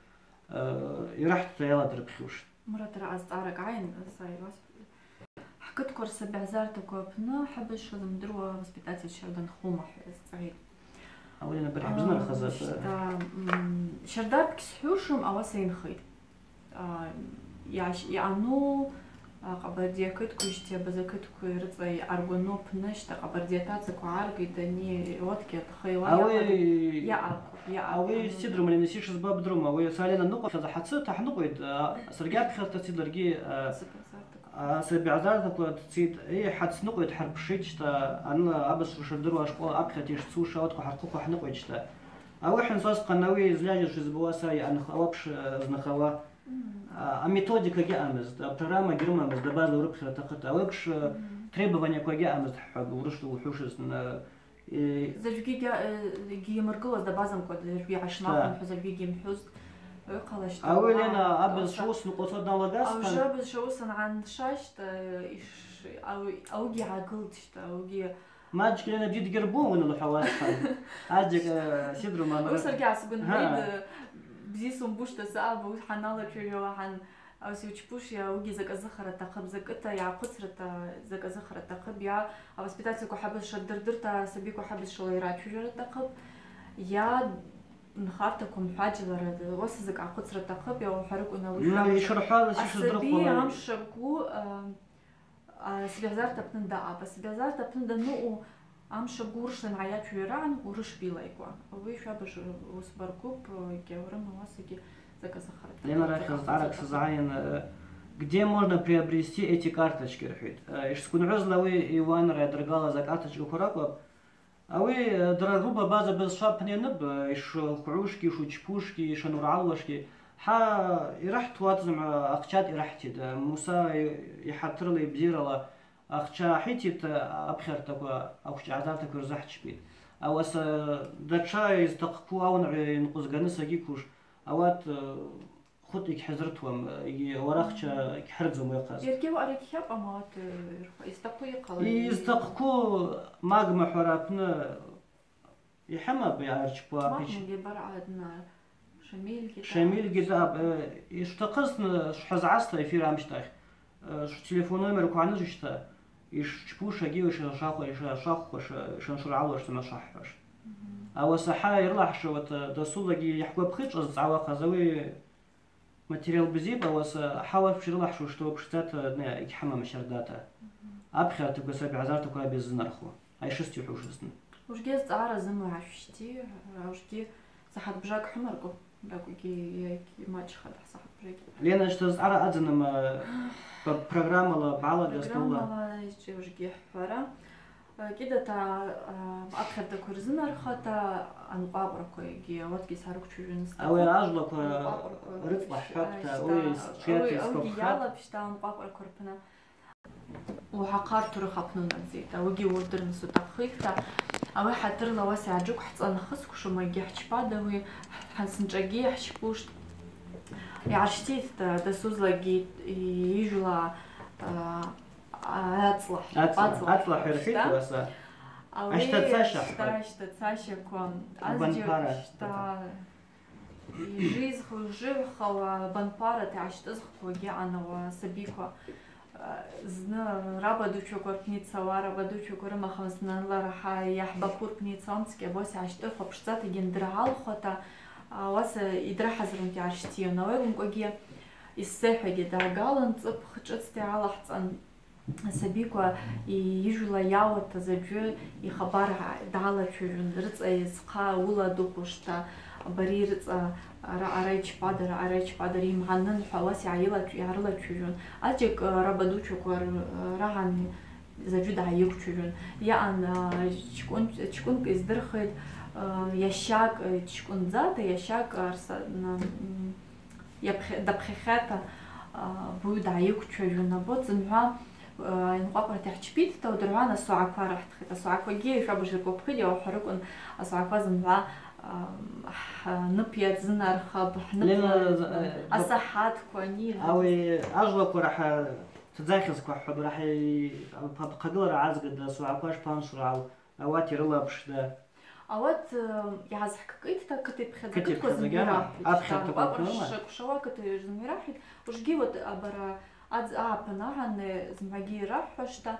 э, йрыхӏтта йаладырпхьуштӏ. Мурат, ара азцӏгӏаракӏ гӏайын, са йуасхӏвуа. Хӏкытква рсабигӏзартаква апны хӏыбызшва зымдыруа воспитатель щарда нхума хӏва азцӏгӏитӏ. Ауи Лена бархӏ бзнархаза. Ам, щта, м, щарда апгьи схӏвушым, ауаса йынхитӏ. А, йаш-, йаъану, а, къабардия кыткви, щта, абаза кыткви рыцӏа йъаргвану апны, щта, къабардия тацаква гӏаргитӏ, ани, уатгьи атахъыла. Ауи йаъапӏ, йаъапӏ. Ауи сидрум, Лена, сишызба бдрум, ауи са Лена ныкъвахьаз хӏацыта хӏныкъвитӏ, а, саргьи апхьарта цитӏ, ларгьи, а, Сабигӏзартаква. А, сабигӏзартаква дцитӏ, э, хӏацныкъвитӏ, хӏырпшитӏ, щта, аныла абызшва шырдыруа ашкъвал апхьарта йшцуш ауатква хӏырхъвыхуа хӏныкъвитӏ, щта. Ауи хӏынцӏуасхъан ауи зльажьашви збауа са йъанх-, ауи апш, э, знахауа. Мм. А, а методика гьаъамызт, а программа гьрымамызт, абазала урыпхьара атахъыта. Ауи апш, э, Мм. требованияква гьаъамызт хӏва урысла ухӏвушызтын, э, Э, Заджвгьи гьа-, э, гьи йамыргылуаз дабазамкӏва, заджвгьи гӏашнахвын, Щта. Хӏва заджвгьи гьимхӏвузтӏ. Э, хъала щта. Ауи Лена, а, абыз шаус нукъвацӏа дналагазтын. Ауи абыз шаус ангӏаншащтӏ, э, иш-, ау-, ауигьи гӏагылтӏ щта, ауигьи. Маджик Лена бзи дгьарбун уынгьи лхӏвауа схъан. Аджик, э, сидрум амра. Ауи саргьи асгван Гьа. Бзи, э, бзи сумбуштӏ, са абу хӏанала чвежвала хӏан. Ауи сиучпуш, йа уыгьи закӏ азыхара атахъыпӏ, закӏыта йгӏахъвыцрата закӏ азыхара атахъыпӏ, йа авоспитательква хӏабызшва дырдырта, асабиква хӏабызшвала йрачважвара атахъыпӏ, йа Нхартаква мхӏваджьалара, уаса закӏ ахъвыцра атахъыпӏ, йауахӏварыквын ауи. Ну, швабыж-, йшырхӏваз асаби щыздрыхуа. Амшабгу, а, а, сабигӏзарта апны даъапӏ. Асабигӏзарта апны данаъу, амшабгу урышван гӏайачву йарагӏан, урышв билайкӏуа. Ауи швабыж уыс баргвыпӏ, гьауырым, ауасагьи закӏ азахарата. Лена, рахьыз цӏаракӏ сызгӏайын, э, где можно приобрести эти карточки, рхӏвитӏ. Э, йшсгвынгӏвызла, ауи йуанра йадыргалаз акарточкаква ракӏвапӏ. Ауи, э, дара ргьи абаза бызшва апны йанып, э, йшхвгӏушгьи, йшучпушгьи, йшанургӏалуашгьи, хӏа йрыхӏтуа зымгӏва ахча йрыхӏтитӏ, э, Муса й-, йхӏатырла йбзирала ахча ахӏититӏ, э, апхьартаква, аквчӏагӏзартаква йырзыхӏчпитӏ. Ауаса датша йызтахъхъу ауынгӏв йынкъвызганы сагьиквуш, ауат, э, Хвытӏ йгьхӏызрытуам, йгьи ауарахча гьхӏырдзуам йахъаз. Йаргьи ауаъа ргьхьапӏ, амма ауат, э, йырхӏва-, йызтахъу йхъала. Йызтахъу магма хӏвара апны йхӏымапӏ йгӏарчпауа. Магмагьи баргӏа адна, Шамильгьи да. Шамильгьи да, э, йшутахъызтын, швхӏызгӏазта эфир амщтахь, э, швтелефон номерква гӏанызжьта, йшчпуш агьи йшашахва-, йшашахвхуаш, йшаншургӏалуаш, йшанашахвхуаш. Мгм. Ауаса хӏа йрылахӏшауата досулагьи йхӏгвапхитӏ швазцӏгӏауа хъазауи. Материал бзипӏ, ауаса хӏа уаф пширылахӏшуштӏ, пшдзата, э, йгьхӏымам щардата. Мгм. Апхьартаква сабигӏзартаква раб йазынарху. Айшыст йхӏвушызтын. Ужгьи зцӏгӏара зымгӏва гӏашвщти, ужгьи сахьат бжакӏ хӏымаркӏу, ракӏвгьи ймачӏхатӏ сахьат бжакӏ. Лена, ащта зцӏгӏара адзанама, п-, программала бгӏаладаз тӏула? Программала ужгьи хӏвара. Кӏидата, а, апхьартаква рзынархата анкъвакъвраквагьи, ауатгьи сарыквчважвун. Ауи ажвлаква анкъвакъвраква рыцӏа хӏвапӏта, ащта, ауи, ауи йалапӏ, ащта, анкъвакъвраква рпны. Уагӏахъа ртурых апны унадзитӏта, ауигьи уырдырныс утахъхитӏта, ауи хӏатырла уаса йгьаджыквхӏцӏан хысквшума, йгьи хӏчпатӏ ауи, хӏа-, сынчӏвагьи хӏчпуштӏ. Йгӏарщтитӏта, досузлагьи йыжвла, а, Ацӏла. Ацӏла. Ацӏла. Ацӏла хӏырхӏитӏ, ащта. Ауи ащтацаща, ащта, хӏва. Ащтацащаква. Азджьакӏ, ащта. Банпара. Йжизху-, йжыгӏвхауа банпарата йгӏащтӏызхуагьи аъан ауи асабиква. Зны раба дучваква рпны йцауа, раба дучваква рымахым, зны лара хӏа йахӏбакву рпны йцауамцгьи, абаси йгӏащтӏырхуа пшдзатагьи йандыргӏалхуата, ауаса йдрахӏазрунта йгӏарщтийун. Ауи акӏвымкӏвагьи йссайхӏвагьи дгӏагалын, цӏыпх шӏыцта йгӏалахӏцӏан. Асабиква йыжвла йауата заджвы йхабар дгӏалачважвун, рыцӏа йызхъа уыладухъушта, бари рыцӏа араъа йчпадара, араъа йчпадара йымгӏанын хӏва, ауаса йгӏайылачв-, йгӏарылачважвун. Азджьакӏ, э, раба дучваква р-, рагӏан заджвы дгӏайыквчважвун. Йаъан, э, чкӏвын-, чкӏвынкӏ йыздырхитӏ, э, йащакӏ, э, чкӏвындзата, йащакӏ арса-, н-, м, Йапхьа-, дапхьахьата, а, буйу дгӏайыквчважвун, абот зымгӏва, а, йынкъвакъврата йхӏчпитӏта, удыргӏвана асогӏаква рахӏтхитӏ. Асогӏаквагьи швабыж йыргвапхитӏ, йауахӏварыквын асогӏаква зымгӏва, а, хӏ-, ныпӏ йазынархапӏ, хӏныпӏ, Лена, а, э, асахӏатква, ани. Ауи ажвлаква рахӏа тдзахьызква хӏва, рахӏа й-, ап-, апхъагылара гӏазгда, асогӏаква шпаншвргӏал, ауат йрылапшда. Ауат, э, йгӏазхӏкӏкӏитӏта, кыт йпхьадза, кытква зымгӏва йрахвитӏта, апхьартаква анкъвакъвра шакӏвшауа кыт зымгӏва йрахвитӏ, ужгьи вот абара адз-, апны агӏан, э, зымгӏвагьи йрахвуаштта,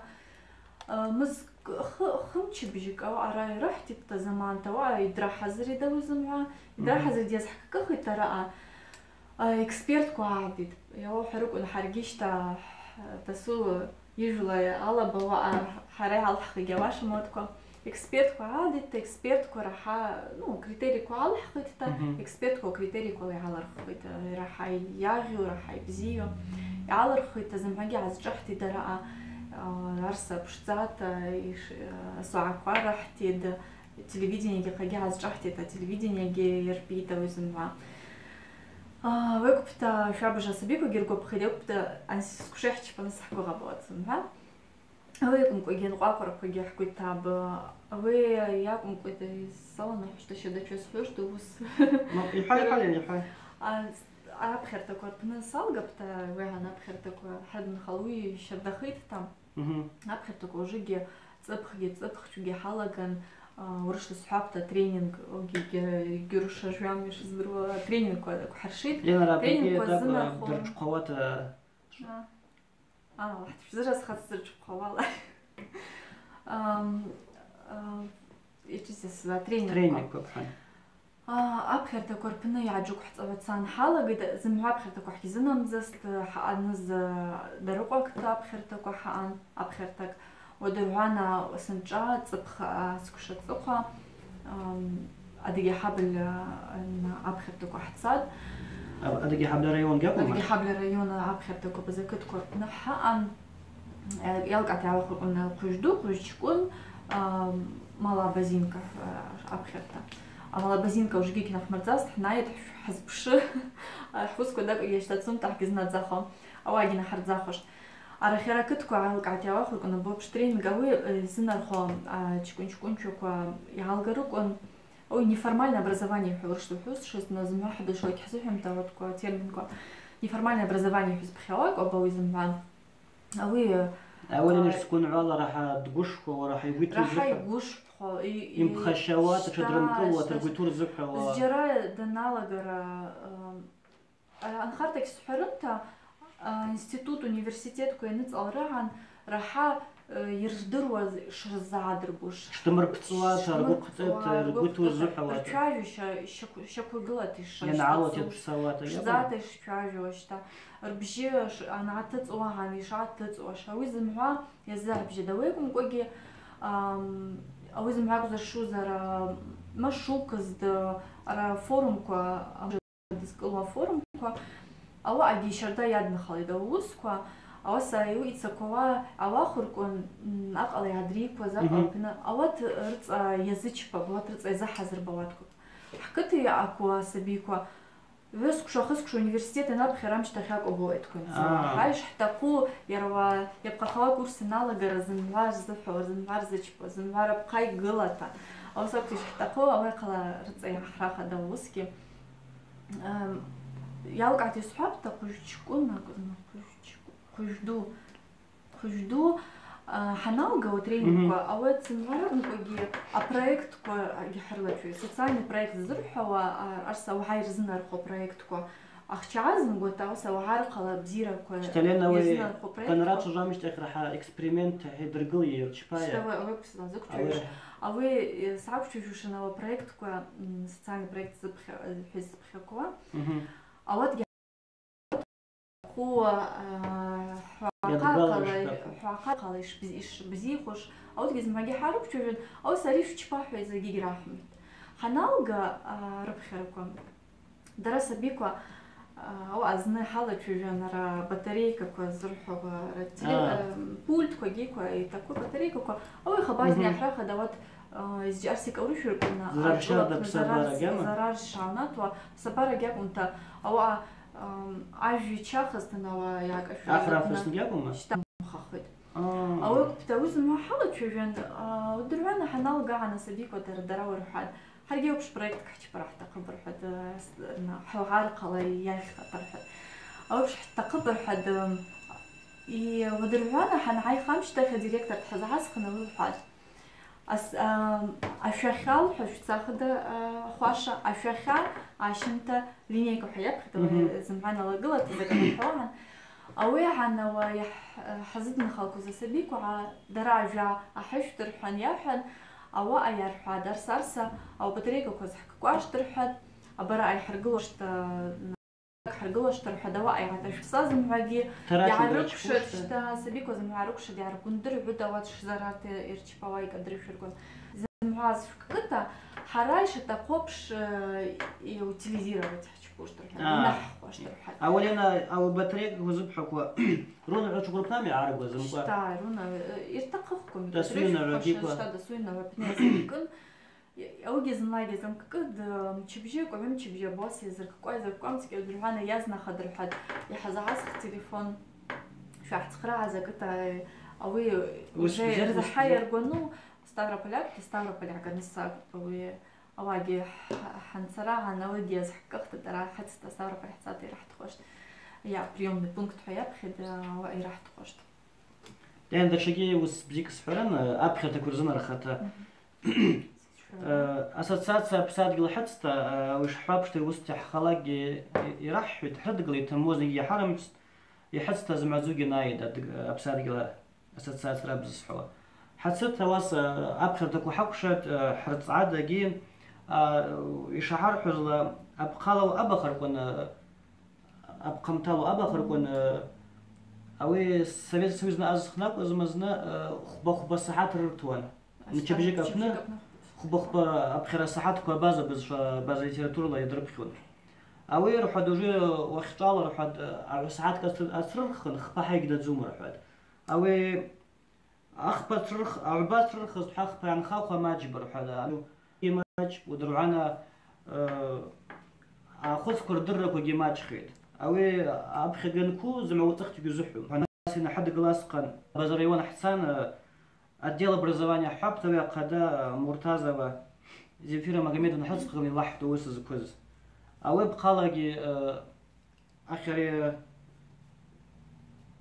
э, мызкӏ-, хы-, хымчыбжькӏ ауаъа йрахвтитӏта заманта, ауаъа йдрахӏазритӏ ауи зымгӏва, йдрахӏазритӏ, йазхӏкӏкӏыхитӏта араъа. А, экспертква гӏадитӏ. Йауахӏварыквын, хӏаргьи щта, дасу йыжвла алаба ауаъа хӏара йгӏалхӏхитӏ ауаса мотква. Экспертква гӏадитӏта, экспертква рахӏа, ну, критерийква гӏалхӏхитӏта, Мгм. Экспертква критерийквала йгӏалырххитӏ, рахӏа йагъьу, рахӏа йбзийу. Йгӏалырххитӏта, зымгӏвагьи гӏазчӏвахтитӏ араъа, а, арса пшдзата, йш-, а, асогӏаква рахӏтитӏ, телевидениеги хъагьи гӏазчӏвахтитӏта, телевидениеги йырпитӏта ауи зымгӏва. А, векӏвпта, швабыж асабиквагьи ргвапхитӏ, векӏвпта, ансисквши хӏчпаныс хӏгвыгъабуа зымгӏва. Ауи акӏвымкӏвагьи анкъвакъвраквагьи хӏгвитапӏ. Ауи йакӏвымкӏва йсаланахӏвуштӏта, щарда чваз хӏвуштӏта уыс. Ну, йхӏвай, йхӏвай, йхӏвай. А, апхьартаква рпны салгапӏта, ауи агӏан апхьартаква хӏрыдынхалуи щардахитӏта. Мгм. Апхьартаква ужгьи цӏыпхгьи цӏыпхчугьи хӏалаган, а, урысла схӏвапӏта тренинг, огьи гьи-, гьи урысча жвам йшыздыруа, тренингква хӏыршитӏ. Лена, раб, тренингква йгьи, раб, зынархун. Дырчӏвхъвауата. А. А, Аллахӏ, зыразхъа сзырчӏвхъвауала. Ам, а, ичи сесла тренингква. Тренингква, пхьан. А, апхьартаква рпны йгӏаджвыквхӏцӏауа цан хӏалагитӏ, зымгӏва апхьартаква хӏгьзынамдзаст, хӏаъаныз, а, Дарыкъва Акъты апхьартаква хӏаъан, апхьартакӏ. Уадыргӏвана Уасанчӏа, Цӏыпх, а, Сквшацӏыхъва, ам, Адыги Хабл, а, апхьартаква хӏцатӏ. А, Адыги Хабл район гьакӏвма? Адыги Хабл район апхьартаква базакытква рпны хӏаъан. Э, йалкӏгӏата йгӏауахвырквын Хъвыжьду, Хъвыжьчкӏвын, а, Малоабазинка, э, апхьарта. А Малоабазинка ужгьи гьнахмырдзаст, хӏнайитӏ, хӏ-, хӏазпшы, а, хӏуысква дакӏвгьи ащтацунта хӏгьзнадзахуа, ауагьи нахӏырдзахуаштӏ. Арахьара кытква йалкӏгӏата йгӏауахвырквын абу апш тренинг, ауи, э, йзынархо, а, чкӏвын-чкӏвынчваква йгӏалгарыквын, ауи неформальное образование хӏва урысчӏвала хӏвуз, шваз зымгӏва хӏадуршалакь хӏзыхӏвамта, ауатква терминква. Неформальное образование хӏва йызпхьауа акӏвпӏ ауи зымгӏва. Ауи, Ауи а, йланаш сгвынгӏвала рахӏа дгвышхвауа, рахӏа йгвиту рахӏа рзыхӏва-, йгвышхвхауа, и-, и-, йымпхащауата, щта, тшадрымкъылуа, щта, тыргвиту рзыхӏвауа. Зджьара даналагара, а, а, анхарта гьсхӏварымта, а, институт, университетква йаныцӏалрыгьан рахӏа, э, йырдыруа шрызгӏадырбуш. Штымыр пцӏуата, ргвы хъцӏата, ргвы хъцӏата, ргвиту рзыхӏвауата. Рчважву ща-, щакву-, щакву гылата йшра-, йанагӏалата йшцацу, йпсауата, щцата йшчважву, щта. Рбжьы ш-, ангӏатыцӏуагьан йшгӏатыцӏуаш, ауи зымгӏва йазыгӏбжьа дауайквымкӏвагьи, ам, ауи зымгӏва акӏвзар шузара, машукызд, ара форумква, ам, дызкӏылуа форумква, ауаъагьи щарда йадынхалитӏ ауи уысква, ауаса йцаквауа йгӏауахвырквын, м, акъала йгӏадрикваз, акъала пны, ауат рыцӏа йазычпапӏ, ауат рыцӏа йазыхӏазырпапӏ ауатква. Хӏкыт йаъакву асабиква, Гӏвысквша, хысквша университет анапхьара амщтахь акӏвпӏ ауатква йанцауа. А. Хӏа йшхӏтахъу, йара йапхъахауа курс аналагара зымгӏва рзыхӏвауа, зымгӏва рзычпауа, зымгӏва рапхъа йгылата. Ауаса акӏвпӏ йшхӏтахъу, ауи ахъала рыцӏа йгӏахӏрахатӏ ауи уысква. Ам, йалкӏгӏата йсхӏвапӏта, Хъвыжьчкӏвын акӏвызма, Хъвыжьчкӏвын, Хъвыжьду. Хъвыжьду, а, хӏаналга уа тренингква, ауат зымгӏва ракӏвымкӏвагьи апроектква гьахӏырлачву, социальный проект ззырхӏвауа, а, арса уагӏа йырзынархо проектква. Ахча азымгуата, ауаса уагӏа рхъала бзираква йырзынархо проектква. Щта, Лена, ауи Конрад шажвамщтахь рахӏа эксперимент гьидыргылйа йырчпайа? Щта, ауи, ауи псала заквчважвуш. Ауи. Ауи, э, саквчважвушын ауа проектква, м, социальный проект зыпхьа-, э, хӏваз зыпхьаквуа. Мгм. Ауатгьи Хъу, а, хӏвахъа хъала, хӏвахъа хъала йшбзи-, йшбзихуш, ауатгьи зымгӏвагьи хӏарыквчважвун, ауаса ари швчпа хӏва закӏгьи гьрахвмитӏ. Хӏаналга, а, рыпхьараква, дара сабиква, а, ауаъа зны хӏалачважвун, ара батарейкаква зырхӏвауа, ара теле-, а, пультква, гьиква, йтакву батарейкаква, ауи хабар зни йгӏахӏрахатӏ, ауат А, йызджьарси кӏаурышвырквна, зарар щарда, псабара зарар, гьама? Зарар шагӏнатуа, псабара гьакӏвмта, ауаъа, ам, ажв йчахызтын ауаъа йакӏашву. Ахра афысны гьакӏвма? Щта мхахвитӏ. А. Ауи акӏвпӏта, ауи зымгӏва хӏалачважвун, а, удыргӏвана хӏаналгагӏан асабиква дара, дара рхӏватӏ. Гьаргьи апш проект хӏчпара хӏтахъыпӏ рхӏватӏ, а, с-, на, хӏвагӏа рхъала йайхтӏ рхӏватӏ. Ауи апш хӏтахъыпӏ рхӏватӏ, ам, и удыргӏвана хӏангӏайх амщтахь директор дхӏазгӏасхын, ауи лхӏватӏ. Ас-, а, ашвахьал хӏва швцахда, а, хваша, ашвахьа ащымта линейка хӏва йапхьитӏ, ауи зымгӏва налагылата, закӏ хӏвагӏан. Ауи гьанала йахӏ-, хӏазыдынхалквуз асабиква, а, дара ажва ахӏышвт рхӏван йахӏван, ауаъа йархӏватӏ, арса-арса, ауи батарейкаква зхӏкӏкӏваштӏ рхӏватӏ, абараъа йхӏыргылуаштӏ, а, Хӏыргылаштӏ рхӏватӏ, ауаъа йгӏаташв са зымгӏвагьи йгӏарыквшатӏ, щта, сабиква зымгӏва рыквшатӏ, йгӏаргвындыргӏвытӏ ауат шзарарта йырчпауа йкӏадрышвырквын. Зымгӏва зшвкӏкӏыта, хӏара йшатахъу апш, э, йутилизировать хӏчпуштӏ рхӏватӏ, йнахӏхуаштӏ рхӏватӏ. Ауи Лена, ауи батарейкаква зыбхӏваква, руна гӏвычва гӏвырпнами йгӏаргваз зымкъва? Щта, руна, э, йыртахъыхкван, йкӏадрышвырква, щта, дасу йнагӏва пны йазкӏкӏын. Ауигьи зынлагьи замкъкӏыд, мчыбжьы, къвгӏвы мчыбжьы абуаса йазырккӏуа, йазырккӏуа, мцкӏьа удыргӏвана йазнахатӏ рхӏватӏ, йхӏазгӏасх телефон, швахӏцхърагӏа закӏыта, ауи уже йырзахӏайаргвану, Ставрополь акӏвпӏ, Ставрополь гӏаганыс акӏвпӏ ауи, ауагьи хӏанцарагӏан, ауигьи йазхӏкӏкӏыхтӏ, дара хӏыцта Ставрополь хӏцата йрахӏтхуаштӏ, йа приёмный пункт хӏва йапхьитӏ, ауаъа йрахӏтхуаштӏ. Лена, датшагьи уыс бзикӏ схӏваран, апхьартаква рзынархата. Мгм. Э, ассоциация Апсадгьыл хӏыцта, э, ауи шхӏвапшта, уыста хӏхалагьи йрахӏхӏвитӏ, хӏрыдгылитӏ, амма зынгьи йхӏарымхӏвстӏ, йхӏыцта зымгӏвадзугьи найитӏ, адыг-, Апсадгьыл ассоциация рабызсхӏвала. Хӏацыта ауаса апхьартаква хӏакӏвшатӏ, э, хӏырцӏгӏатагьи, А, йшахӏархӏвузла, апхъала абахаркван, апхъамтала абахаркван, ауи Совет Союзна азхънакӏ змазна, хвба-хвба сахӏат рыртуан. Мчыбжьыкӏ апны хвба-хвба апхьара сахӏатква абаза бызшва, абаза литературала йадрыпхьун. Ауи рхӏвад уже уахьчӏвала рхӏвад, агӏвсагӏаткӏ ацры-, ацрырххын, хпа хӏа йгьдадзума рхӏвад. Ауи ахпа црырх-, агӏвба црырхыз хӏа хпа йанхахва мачӏба рхӏвад. Ани мачӏ, уадыргӏвана, э, ахвыцква рдырраквагьи мачӏхитӏ. Ауи апхьагьи анкъу зымгӏва уацӏыхта гьузыхӏвум. Хӏанасина хӏадгыласхъан, Базарайон хӏцан, э, Отдел образования хӏвапӏта, ауи ахъа Муртазова Земфира Магомедовна хӏыцӏхъгӏан йалахӏхтӏ ауи сызквыз. Ауи апхъалагьи, э, ахьари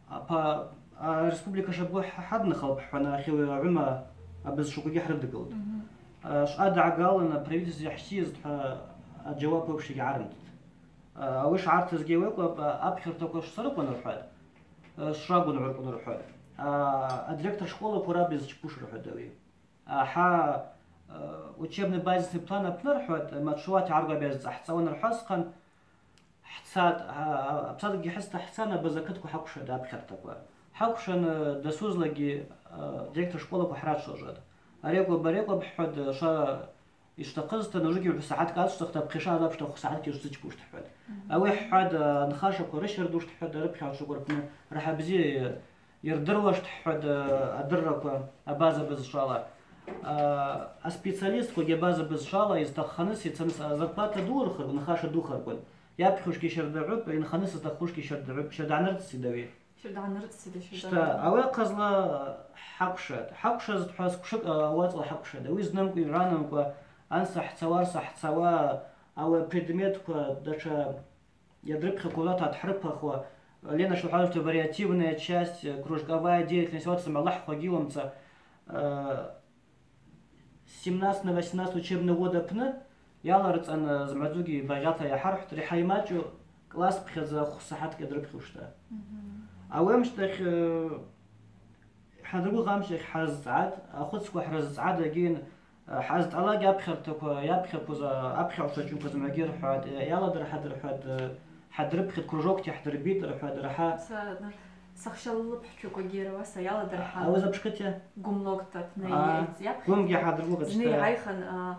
апа, а, республика шабгу хӏаднахалпӏ хӏван, ахьи гӏвыма абызшваквагьи хӏрыдгылтӏ. Мгм. Э, швъа дгӏагалын, правительстве йхӏсийызтӏхӏва аджьауап апш йгьгӏарымттӏ. Э, ауи шгӏартызгьи ауи акӏвпӏ, апхьартаква швсарыквын рхӏватӏ. Э, шврагван гӏвыркъвун рхӏватӏ. А, адиректор школаква раб йызчпуш рхӏватӏ ауи. А, хӏа, э, учебный базисный план апны рхӏватӏ, Мачӏсуат йгӏаргван абаза цӏа хӏцӏауан рхӏвасхъан, хӏцатӏ, а, а, апсадгьи хӏыста хӏцан, абаза кытква хӏаквшатӏ апхьартаква. Хӏаквшан, э, дасузлагьи, э, директор школаква хӏрачважватӏ. Ари акӏвпӏ, ари акӏвпӏ хӏхӏватӏ, шва йшвтахъызтын, ужвыгьи сахӏаткӏ ацӏцӏыхта, апхьарта апшта сахӏаткӏгьи швзычпуштӏ хӏватӏ. Мгм. Ауи хӏхӏватӏ, анхашаква рыщардуштӏ хӏватӏ, арыпхьагӏвчваква рпны рахӏа бзи йырдыруаштӏ хӏватӏ, адырраква абаза бызшвала. А, аспециалистквагьи абаза бызшвала йызтахъхыныз йцаныз, а, зарплата дурхырквын, анхаша духырквын. Йапхьушгьи щардагӏвыпӏ, йынханыз йызтахъхушгьи щардагӏвыпӏ, щарда гӏанырцӏцӏитӏ ауи. Щарда гӏанырцӏцӏитӏ, щарда. Щта, ауи ахъазла хӏаквшатӏ. Хӏаквшазтӏхӏва сквшыкӏ, а, уацӏла хӏаквшатӏ. Ауи знымгьи йгӏанамгьи, анса хӏцауа, арса хӏцауа, ауи апредметква датша йадрыпхьаквуз датша дхӏарыпахуа, Лена шылхӏвазта, вариативная часть, кружковая деятельность, ауат зымгӏва лахвгьи уымца, э, семнадцать на восемнадцать учебный год апны йаларцӏан, зымгӏвадзугьи багъьата йахӏархӏвтӏ, рахӏа ймачӏу класс пхьадза хвсахӏаткӏ йадрыпхьуштӏ. Мгм. Ауи амщтахь, э, хӏадыргвыгъ амщтахь хӏазцӏгӏатӏ, ахвыцква хӏрызцӏгӏатӏ, агьин, э, хӏазцӏгӏалагьи апхьартаква, йапхьаквуз, э, апхьагӏвчва чӏунква зымгӏвагьи рхӏватӏ, э, йаладырхӏатӏ рхӏватӏ, э, хӏадрыпхьитӏ, кружокти хӏдырбитӏ рхӏватӏ, рахӏа. Са, ну, сахща лыпхӏчваквагьи рауаса йаладырхӏатӏ. Ауи запшкъытӏ? Гвымлокта апны. А, йацӏ-, йапхьарта. Гвымгьи хӏадыргвыгъ ацӏта. Зны йгӏайхын, а,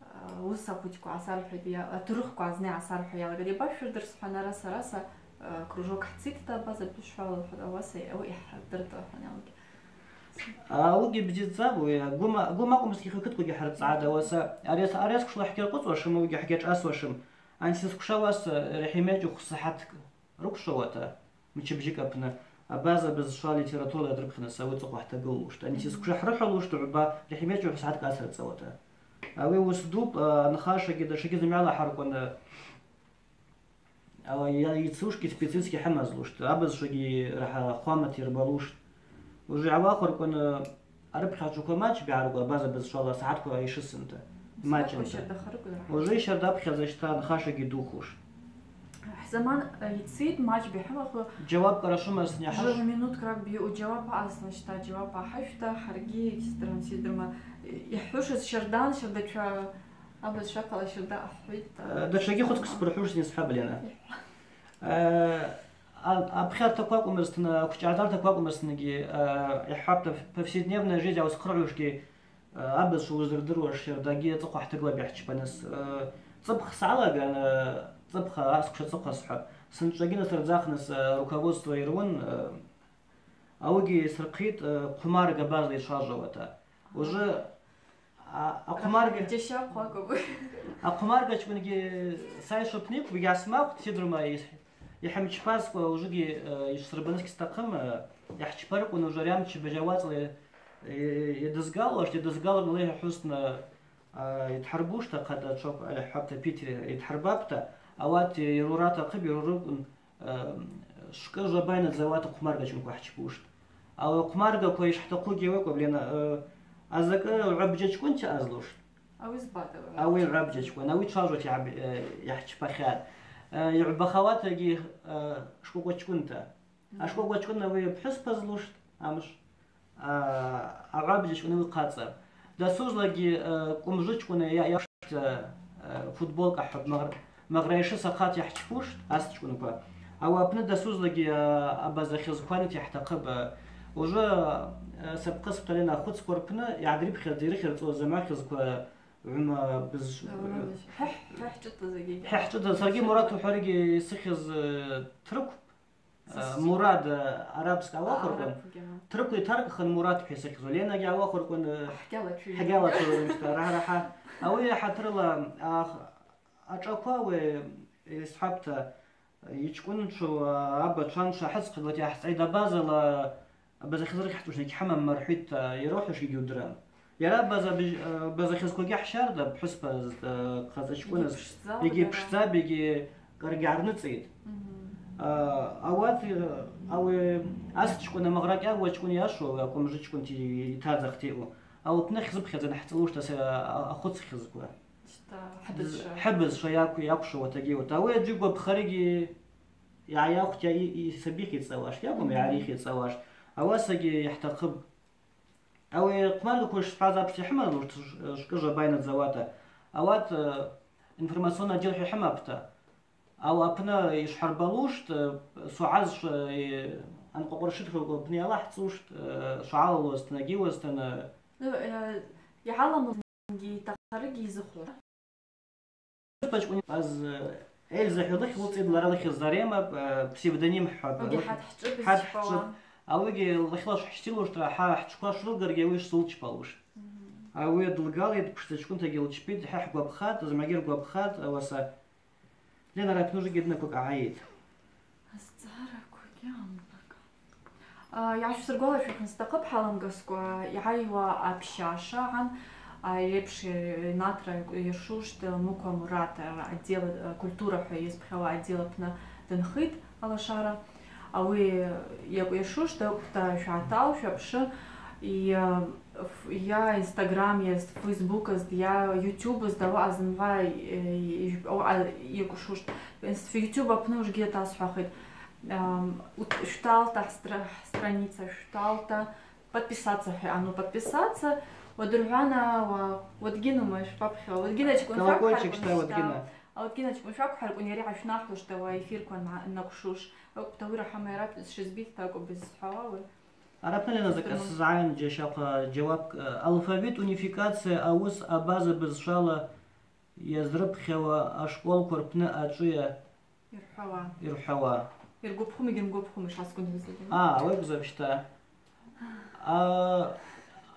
а, уыса хвытква гӏасархӏватӏ, йа-, а, турыхква зны гӏасархӏва йалагатӏ. Йабашвырдырсхӏван, араса, араса, а, кружок хӏцитӏта, абаза бызшвала, ауаса, ауи йхӏдыртӏ, хӏван йалагатӏ. Ауыгьи бзидздзапӏ, ауи гвым, гвым акӏвмызтгьи хы кытквагьи хӏырцӏгӏатӏ, ауаса арес, арес квшла хӏгьаркъвыцӏуашым, ауыгьи хӏгьашӏасуашым. Анси сквшауа, ас рахӏа ймачӏу хвсахӏаткӏ рыквшвауата, мчыбжьыкӏ апны, абаза бызшва литературала йадрыпхьаныс ауи цӏыхъва хӏтагыллуштӏ. Анси сквша хӏрыхӏвалуштӏ, гӏвба рахӏа ймачӏу хвсахӏаткӏ асырцӏауата. Ауи уыс дупӏ, а, анхашагьи датшагьи зымгӏвала хӏаркван, а, йацушгьи специалистгьи хӏымазлуштӏ, абызшвагьи рахӏа хъвамата йырбалуштӏ. Уже ауахваркван, а, арыпхьагӏвчваква мачӏ бигӏаркӏва, абаза бызшвала сахӏатква йшысынта. Мачӏынта. Уже щарда апхьадза щта анхашагьи духуштӏ. Хӏзаман, э, йцитӏ, мачӏ бихӏвахуа. Джьауап кӏара швымазтын йахӏвуш? Жвгӏа минутка ракӏвпӏ, джьауап аъазтын щта, джьауап ахӏвышта, хӏаргьи, сидран, сидрама, йхӏвушыз щардан, щардачва, абызшва ахъала щарда ахӏвитӏ. Э, датшагьи хвыцкӏ спырхӏвушын йсхӏвапӏ, Лена. Йхӏва. Э, а-, апхьартаква акӏвмызтын, аквчӏагӏдзартаква акӏвмызтынгьи, э, йхӏвапӏта, повседневная жизнь ауыс хъыргӏвушгьи, Абызшва уыздырдыруаш щардагьи ацӏыхъва хӏтыгла йгьахӏчпаныс. Цӏыпх сгӏалаган, цӏыпха, асквша цӏыхъва схӏвапӏ. Сынчӏвагьи насырдзахныс руководство йыруын, ауыгьи йсырхъитӏ, хъвмарга базла йшважвауата. Уже, а, ахъвмарга, ахъвмаргачкӏвынгьи сайшвупникӏ, йгьасмахвтӏ, сидрума йс-, йхӏымчпазкӏва ужвыгьи, э, йшвсырбаныс гьстахъым, э, йхӏчпарыквын, ужвы ари амчыбжь ауацӏла, э, йадызгалуаш, йадызгалырнала йхӏвузтын, э, йдхӏарбуштӏ ахъа, ачвакв, али хӏвапӏта, Питере йдхӏарбапӏта, ауат йарура атахъыпӏ, йарурыквын, э, швкӏы жваба йнадзауата хъвмаргачкӏвынква хӏчпуштӏ. Ауи ахъвмаргаква йшхӏтахъугьи ауи акӏвпӏ, Лена, э, азакӏы гӏвабджьачкӏвынти азлуштӏ. Ауи збатӏ ауи. Ауи гӏвабджьачкӏвын, ауи чважвача йгӏаб-, э, йхӏчпахьатӏ. Э, йгӏбахауатагьи, э, шкӏвокӏвачкӏвынта. Мгм. Ашкӏвокӏвачкӏвын ауи пхӏвыспа злуштӏ, амш, а, агӏвабджьачкӏвын ауи хъацӏа. Дасузлагьи, э, кӏвымжвычкӏвын йа-, йа-, э, футболка хӏвапӏ, магъ-, магъра йшысахъат йхӏчпуштӏ, асчкӏвынква. Ауи апны дасузлагьи, э, абаза хьызкваныта йхӏтахъыпӏ. Уже, э, сапхъа сыпталена ахвыцква рпны йгӏадрипхьадза йрыхьырцӏуа заман хьызква гӏвыма быз-, Гӏвыма быз-, хӏ-, хӏ-, хӏчӏвыта закӏгьи. Хӏ-, хӏчӏвыта, саргьи Мурат ухӏваригьи йсыхьыз, э, трыкв. Э, Мурат, э, арабский ауахваркван. Арабский, ага. Трыкв йтаркӏхын Мурат хӏва йсыхьзу. Ленагьи ауахваркван, э, Хӏгьала чуйу. Хӏгьала чуйу, рахӏа-рахӏа. Ауи ахӏатрыла, ах-, ашӏаква ауи, э, йсхӏвапӏта, йчкӏвынчву, э, аба чванчва ахӏыцхъвыдлата йгьахъцӏайда абазала, абаза хьызрыхьчӏвушна йгьхӏымам рхӏвитӏта, йрахвуш йгьудырам. Йара база быж-, э, база хьызквагьи хӏщарда, пхӏвыспа, э, хъацӏа чкӏвыныз, йгьи пшдзапӏ, йгьи кӏаргьи гьарныцӏитӏ. Мгм. Э, ауат, э, ауи ас чкӏвын, амагъра кӏьагва чкӏвын йашу, акъвымжы чкӏвынти йтадзахтиу. Ауи апны хьзыпхьадза йхӏцӏалуштӏ аса, а-, ахвыц хьызква. Хӏыбызшва. Хӏыбызшва йакв-, йаквшвуатагьи уат. Ауи аджы гвапхаригьи йгӏайахвтӏ, йа и-, йсабихъ йцӏауаштӏ, йакӏвым, йгӏарихъ йцӏауаштӏ. Ауасагьи йхӏтахъыпӏ. Ауи хъвмаргаква шсхӏваз апшта йхӏымазлуштӏ, ш-, шкӏыжв абайнадзауата. Ауат, э, информационный отдел хӏва йхӏымапӏта, ауи апны йшхӏарбалуштӏ, э, сугӏаз ш-, э, анкъвакъвршитӏ апны йалахӏцӏуштӏ, э, швгӏалалуазтын, агьиуазтын, э. Ну, э, йгӏаламлызгьи йтахъарыгьи йзыхвхӏу. Пачкӏвын аз, э, Эльза хӏва лыхь лцӏид, лара лыхьыз Зарема, э, псевдоним хӏва. Угьи хӏат хӏчӏвыпӏ, хӏат хӏчӏвыпӏ. Ауигьи лахьла шхӏстилуштӏра, хӏа хӏчӏвква шврылгаргьи ауи швзылчпалуштӏ. Мгм. Ауи дылгалитӏ, пшдза чкӏвынтагьи лчпитӏ, хӏа хӏгвапхатӏ, зымгӏвагьи ргвапхатӏ, ауаса Лена, ара апны ужвыгьи днаквакӏ гӏайитӏ. Азцӏгӏараквагьи амбакӏ. А, йгӏашвсыргвалашвахын стахъыпӏ, хӏаламгацӏкӏва йгӏайуа апщаша гьан, а, йепш, э, Натра йыршуштӏ, Муква Мурат, э, отдел, э, культура хӏва йызпхьауа отдел апны дынхитӏ алашара. Ауи йакӏвйыршуштӏ, акӏвта шватал, швапшы, йа, ф-, йа Instagram, йа Фейсбук азд, йа YouTube азд, ауаъа зымгӏва, э, йжв-, ауаъа йакӏвшуштӏ. Инст-, YouTube апны ужгьи атасхӏвахитӏ. Ам, ут-, швталта, хӏстра-, хӏстраница швталта, подписаться хӏва, а ну подписаться, уадыргӏвана, уа-, уадгьынума швпапхьа, уадгьыначкӏвын шваквхӏарквын, колокольчик шта, уадгьына. А уадгьыначкӏвын шваквхӏарквын йари гӏашвнахуш, дауа эфирква на-, накӏвшуш. Акӏвта ауи рахӏамайрапӏ, шизбитта акӏвпӏ йызцхӏауа ауи. Арапны Лена закӏ асызгӏагӏан джьащахъва джьауап, э, алфавит унификация ауыс абаза бызшвала йазрыпхьауа ашколква рпны ачӏвыйа йырхӏвауа. Йырхӏвауа. Йыргвапхуми, йгьйыргвапхуми, шгӏасгвынгӏвыз. А, ауи акӏвзапӏ щта. А,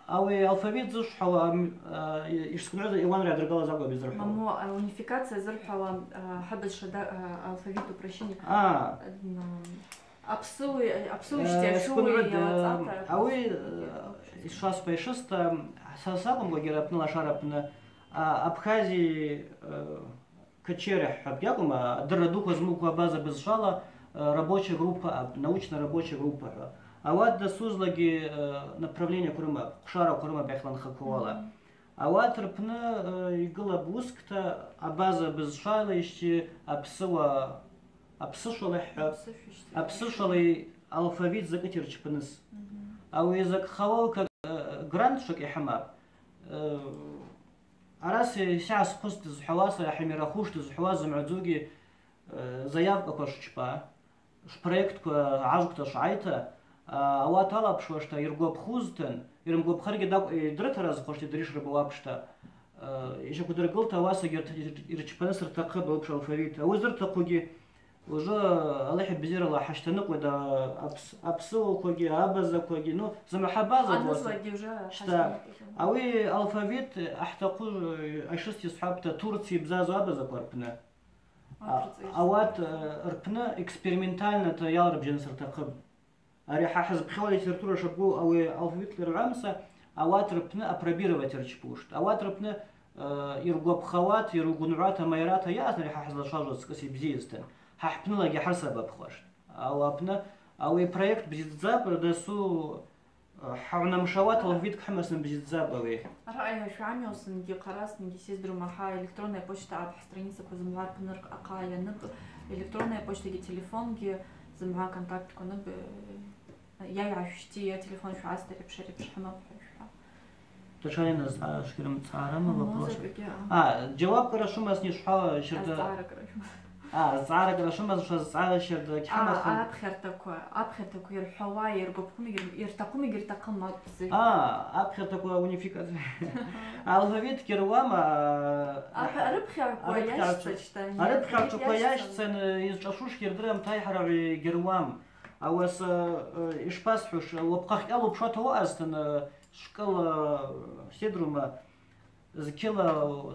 ауи алфавит зышвхӏвауа, ам, а, йшсгвынгӏвыз Иуанра йадыргалыз акӏвпӏ йызрыхӏвауа. Мамо, а, унификация зырхӏвауа, а, хӏыбызшва да, а, алфавит упрощение. А. М, апсуи, апсуи, э, щтя, шуи, сгвынгӏвыд, э, йалацӏата, ауи, э, йшвасхӏвайшызта, са сакӏвымкӏва, гьара апны, лашара апны, а, Абхазии, э, Качери хӏва йакӏвма, адырра дуква змуква абаза бызшвала, э, рабочая группа, а, научно-рабочая группа хӏва. Ауат дасузлагьи, э, направлениеква рымапӏ, хъвшараква рымапӏ йахьланхаквауала. Мгм. Ауат рпны, э, йгылапӏ уысквта абаза бызшвала йщи апсыуа, апсышвала хӏва, апсышвала алфавит закӏыта йырчпаныс. Мгм. Ауи закӏ хъавалка, э, грант шакӏ йхӏымапӏ. Э, Араса йсайгӏасхъвызтын йызхӏвауа, сара хӏымирахуштӏ йызхӏвауа зымгӏвадзугьи, э, заявкаква швчпа, швпроектква гӏажвквта швгӏайта, а, ауат алапшуаштӏа йыргвапхузтын, йырымгвапхаргьи дакӏ-, йдрытаразхъуаштӏа йдыршрыбауа апшта, э, йщаквдыргылта ауасагьи йырт-, йыр-, йырчпаныс ртахъыпӏ лпш алфавит. Ауи зыртахъугьи Уже Аллахӏ йбзирала хӏащтаныкъвада апс-, апсыуаквагьи, абазаквагьи, ну, зымгӏва хӏабазаква. Анызлагьи уже щта, хӏащтаныкъвада. Ауи алфавит ахӏтахъу, э, айшыст йсхӏвапӏта, Турция йбзазу абазаква рпны. А, Турция. Ауат, э, рпны экспериментальната йалрыбжьаныс ртахъыпӏ. Ари хӏа хӏызпхьауа литература шабгу ауи алфавитла йыргӏвамса, ауат рпны апробировать йырчпуштӏ. Ауат рпны, э, йыргвапхауата, йыргвынгӏвуата, майрата йаъазтын ари хӏа хӏызлашважвуаз скӏыс йбзийызтын, хӏа хӏпнылагьи хӏарсабапхуаштӏ. Ауи апны, ауи проект бзидздзапӏ, дасу, э, хӏа унамшауата алфавит гьамасын бзидздзапӏ ауи. Араъа швамиусынгьи, хъарасынгьи, сиздрума, хӏа электронная почта апхь страницаква зымгӏва рпны ахъа йанып, электронная почтагьи телефонгьи зымгӏва контактква нып, э, йа йгӏашвщти, йа телефон швгӏасти, репш-репш хӏымапӏ хӏва швхӏва. Чайна зцӏа-, шгьрымцӏгӏарама вопрос. Музыкагьи, а. А, джьауап кӏара швымазтын йшвхӏвала щарда. Азцӏгӏара кӏара швымаз. А, азцӏгӏара кӏара швымаз, швазцӏгӏара щарда гьхӏамахын. А, апхьартаква, апхьартаква йырхӏвауа йыргвапхума, йыр-, йыртахъума, йгьыртахъым акӏвзу. А, апхьартаква унификация. Алфавит гьаруама, а, Ап-, арыпхьагӏвква арыпхьагӏвчва-, йащцачта, арыпхьагӏвчваква йащцан, йызчӏашуш йырдырам, тайхӏарагӏв йгьаруам. Ауаса, э, йшпасхӏвуш, уапхъахкӏьала упшуата уаъазтын, э, шкъала, э, седрума, зкьыла,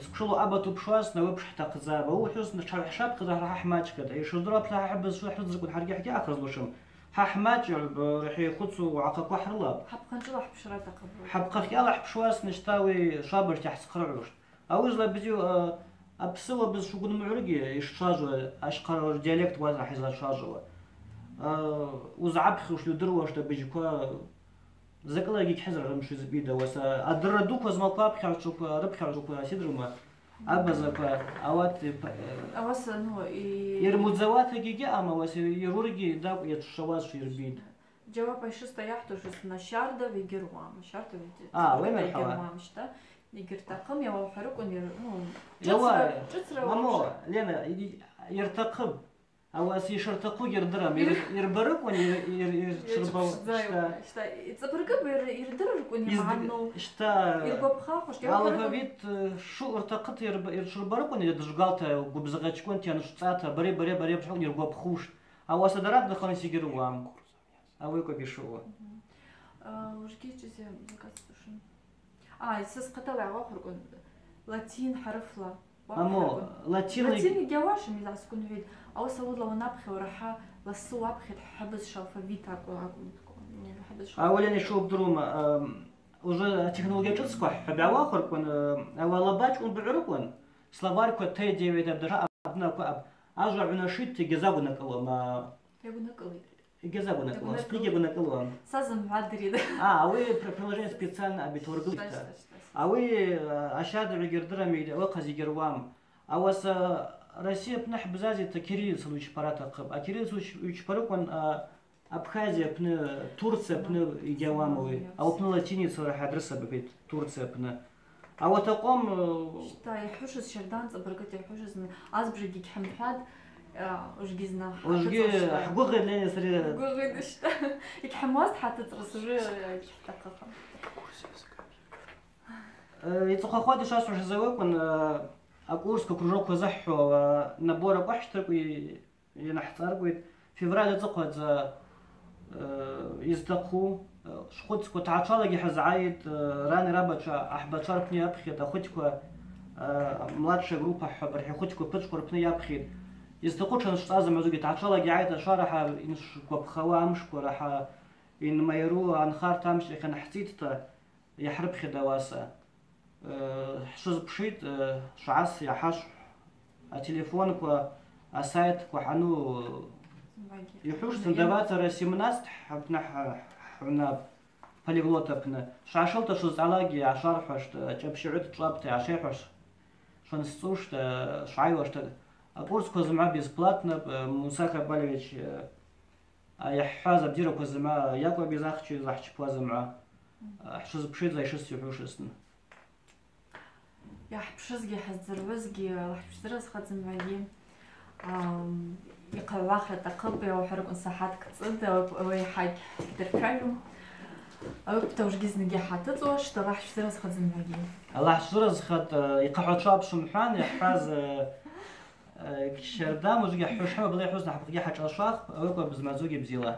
сквшала абату пшуазтын, ауи апш хӏтахъдзапӏ. Ауи ухӏвузтын, тшгӏа-, хӏшапхъа, хӏара хӏамачкӏата. Йшырдыруа апшта хӏа хӏыбыз шуа хӏрыдзырквын хӏаргьи хӏгьаъахъазлушым. Хӏа хӏмачӏ, э, рахӏа йхъвыцу уагӏахъаква хӏрылапӏ. Хӏапхъанчӏвала хӏпшра атахъыпӏ. Хӏапхъахкӏьала хӏпшуазтын, щта ауи швабыжта хӏцхърыгӏуш. Ауи зла бзиу, э, апсыуа бызшва гвыдмугӏврыгьи йшчважвуа, ащхъарала диалект уазра хӏизлачважвауа. Э, узгӏапхьуш, йудыруашта быжьква, закӏылагьи гьхӏызрарымшуз бзида, ауаса адырра дуква змаква апхьагӏвчваква, рыпхьагӏвчваква, седрума, абазаква, ауат, э, Ауаса, ну, и- йырмудзауатагьи гьаъам, ауаса йрургьи дакӏву йацӏшвауазшва йырбитӏ. Джьауап айшыста йахӏтушызтын, щардагӏв йгьаруам, щардагӏв йгьи-, А, уымер хӏвала. Йгьыртахъым, йауа ухӏварыквын йыр-, ну, Йауа, шӏыцра, шӏыцра мамо, вообще. Лена, йгьи-, йыртахъыпӏ. Ауаса йшыртахъугьи йырдырам, йыр-, Йыр- йырбарыквын, йыр-, йыр-, йыр-, Йырчвпшдза, щта, йыр-, йцӏабыргыпӏ, йыр-, йырдырырквын йыз-, ймагӏну. Щта, Йыргвапхахуш, алфавит, э, шу ртахъыта йырба-, йыр-, шурбарыквын, йыр-, дыжвгалта, гвыбзыгъачкӏвынта, йаншцӏата, баре, баре, баре, бжгӏун йыргвапхуш. Ауаса дара дыхъан йгьаруам. Ауи акӏвпӏ йшаъу. Мгм. А, ужгьи чӏызе заказ тӏушын. А, йсыз хъатала йгӏауахвырквын, латин хӏарфла. Мамо, латин. Латин йгьауашым, йызгӏасквынгӏвид. Ауаса уыдла уанапхьауа рахӏа ласы уапхьитӏ, хӏыбызшва алфавит акӏвпӏ, акӏвпӏ. Хӏыбызшва алфавит. Ауи лена йшаъу бдырума, эм, уже атехнология шӏыцква хӏва бгӏауахвырквын, эм, ауи алабачкӏвын бгӏвырыквын, словарьква Т девять аб, даша абна аква аб, ажва гӏвнашитӏта йгьазагвнакӏылуам, а, Йагвнакӏылитӏ. Йгьазагвнакӏылуам, Йагвнакӏыл-, спи йгьагвнакӏылуам. Са зымгӏва дрид. А, ауи пр-, приложение специально абитургылитӏта. Щта, щта, щта. Ауи, э, ащардагӏв йгьырдырам, йгьи-, ауи хъазгьи йгьаруам. Ауаса Россия апны хӏбзазитӏта кириллицала йучпара атахъыпӏ. А кириллицала йуч-, йучпарыквын, а, Абхазия апны, Турция апны йгьауам ауи. Ауи апны латиницала хӏадрысапӏ, Турция апны. Ауат акъвам, э, Щта, йхӏвушыз щарда анцӏабыргыта йхӏвушыз, азбжакӏгьи гьхӏымхӏватӏ, э, ужгьи зна. Ужгьи хӏгвыгъын, Лена, сари. Гьгвыгъын, щта. Йгьхӏымуазтӏ хӏатыцӏрыс, уже, э, гьхӏтахъыхым. Э, йцӏыхъвахуата йшасхӏвуаш азы ауи акӏвын, э, акурсква, кружокква азыхӏхӏвауа, э, набор акӏвахӏщтыркӏва йанахӏцӏаркӏвитӏ, февраль ацӏыхъвадза, э, йызтахъу, э, швхъвыцква тгӏачвалагьи хӏазгӏайитӏ, э, рани рабачва ахӏбачва рпны йапхьитӏ, ахвытьква, э, младшая группа хӏвапӏ, рахӏа ахвытьква пычкъву рпны йапхьитӏ. Йызтахъу тшаншцӏазма зугьи тгӏачвалагьи йгӏайитӏ, ашварахӏа йаншгвапхауа амшква, рахӏа йанмайру анхарта амшква йанхӏцитӏта, йахӏрыпхьитӏ ауаса. Э, хӏшвызпшитӏ, э, швгӏас йахӏашв ателефонква, асайтква хӏану, э, йхӏвушызтын, давайте семнадцать хӏапна хӏ-, хӏунапӏ, полиглот апны. Швгӏашылта швызцӏалагьи йгӏашвархӏвуаштӏ, э, чӏапщигӏвыта чӏвапӏта йгӏашвихӏвуаштӏ, швансцӏуштӏ, э, швгӏайуаштӏ. Акурсква зымгӏва бесплатнопӏ, э, Муса Кабалевич, э, йахӏхӏваз абзибараква зымгӏва йакӏвпӏ йызахчу, йызлахӏчпауа зымгӏва. Э, хӏшвызпшитӏ зайшыст йхӏвушызтын. Йахӏпшызгьи хӏыздзыргӏвызгьи Аллахӏ дшвзыразхатӏ зымгӏвагьи. Ам, йхъа гӏвахра атахъыпӏ, йауахвырквын сахӏаткӏ цӏыд, ауи, ауи гьадыртшагӏум. Ауи квта ужгьи знагьи хӏатыцӏуаштӏ, Аллахӏ дшвзыразхатӏ зымгӏвагьи. Аллахӏ дшвзыразхатӏ, э, йхъахӏвачва апшвымхӏван, йахӏваз, э, э, щарда, мужик йахӏвуш хӏама бла йхӏвуз, хӏапхъагьи хӏашӏашвахпӏ, ауи квта бызмадзугьи бзила.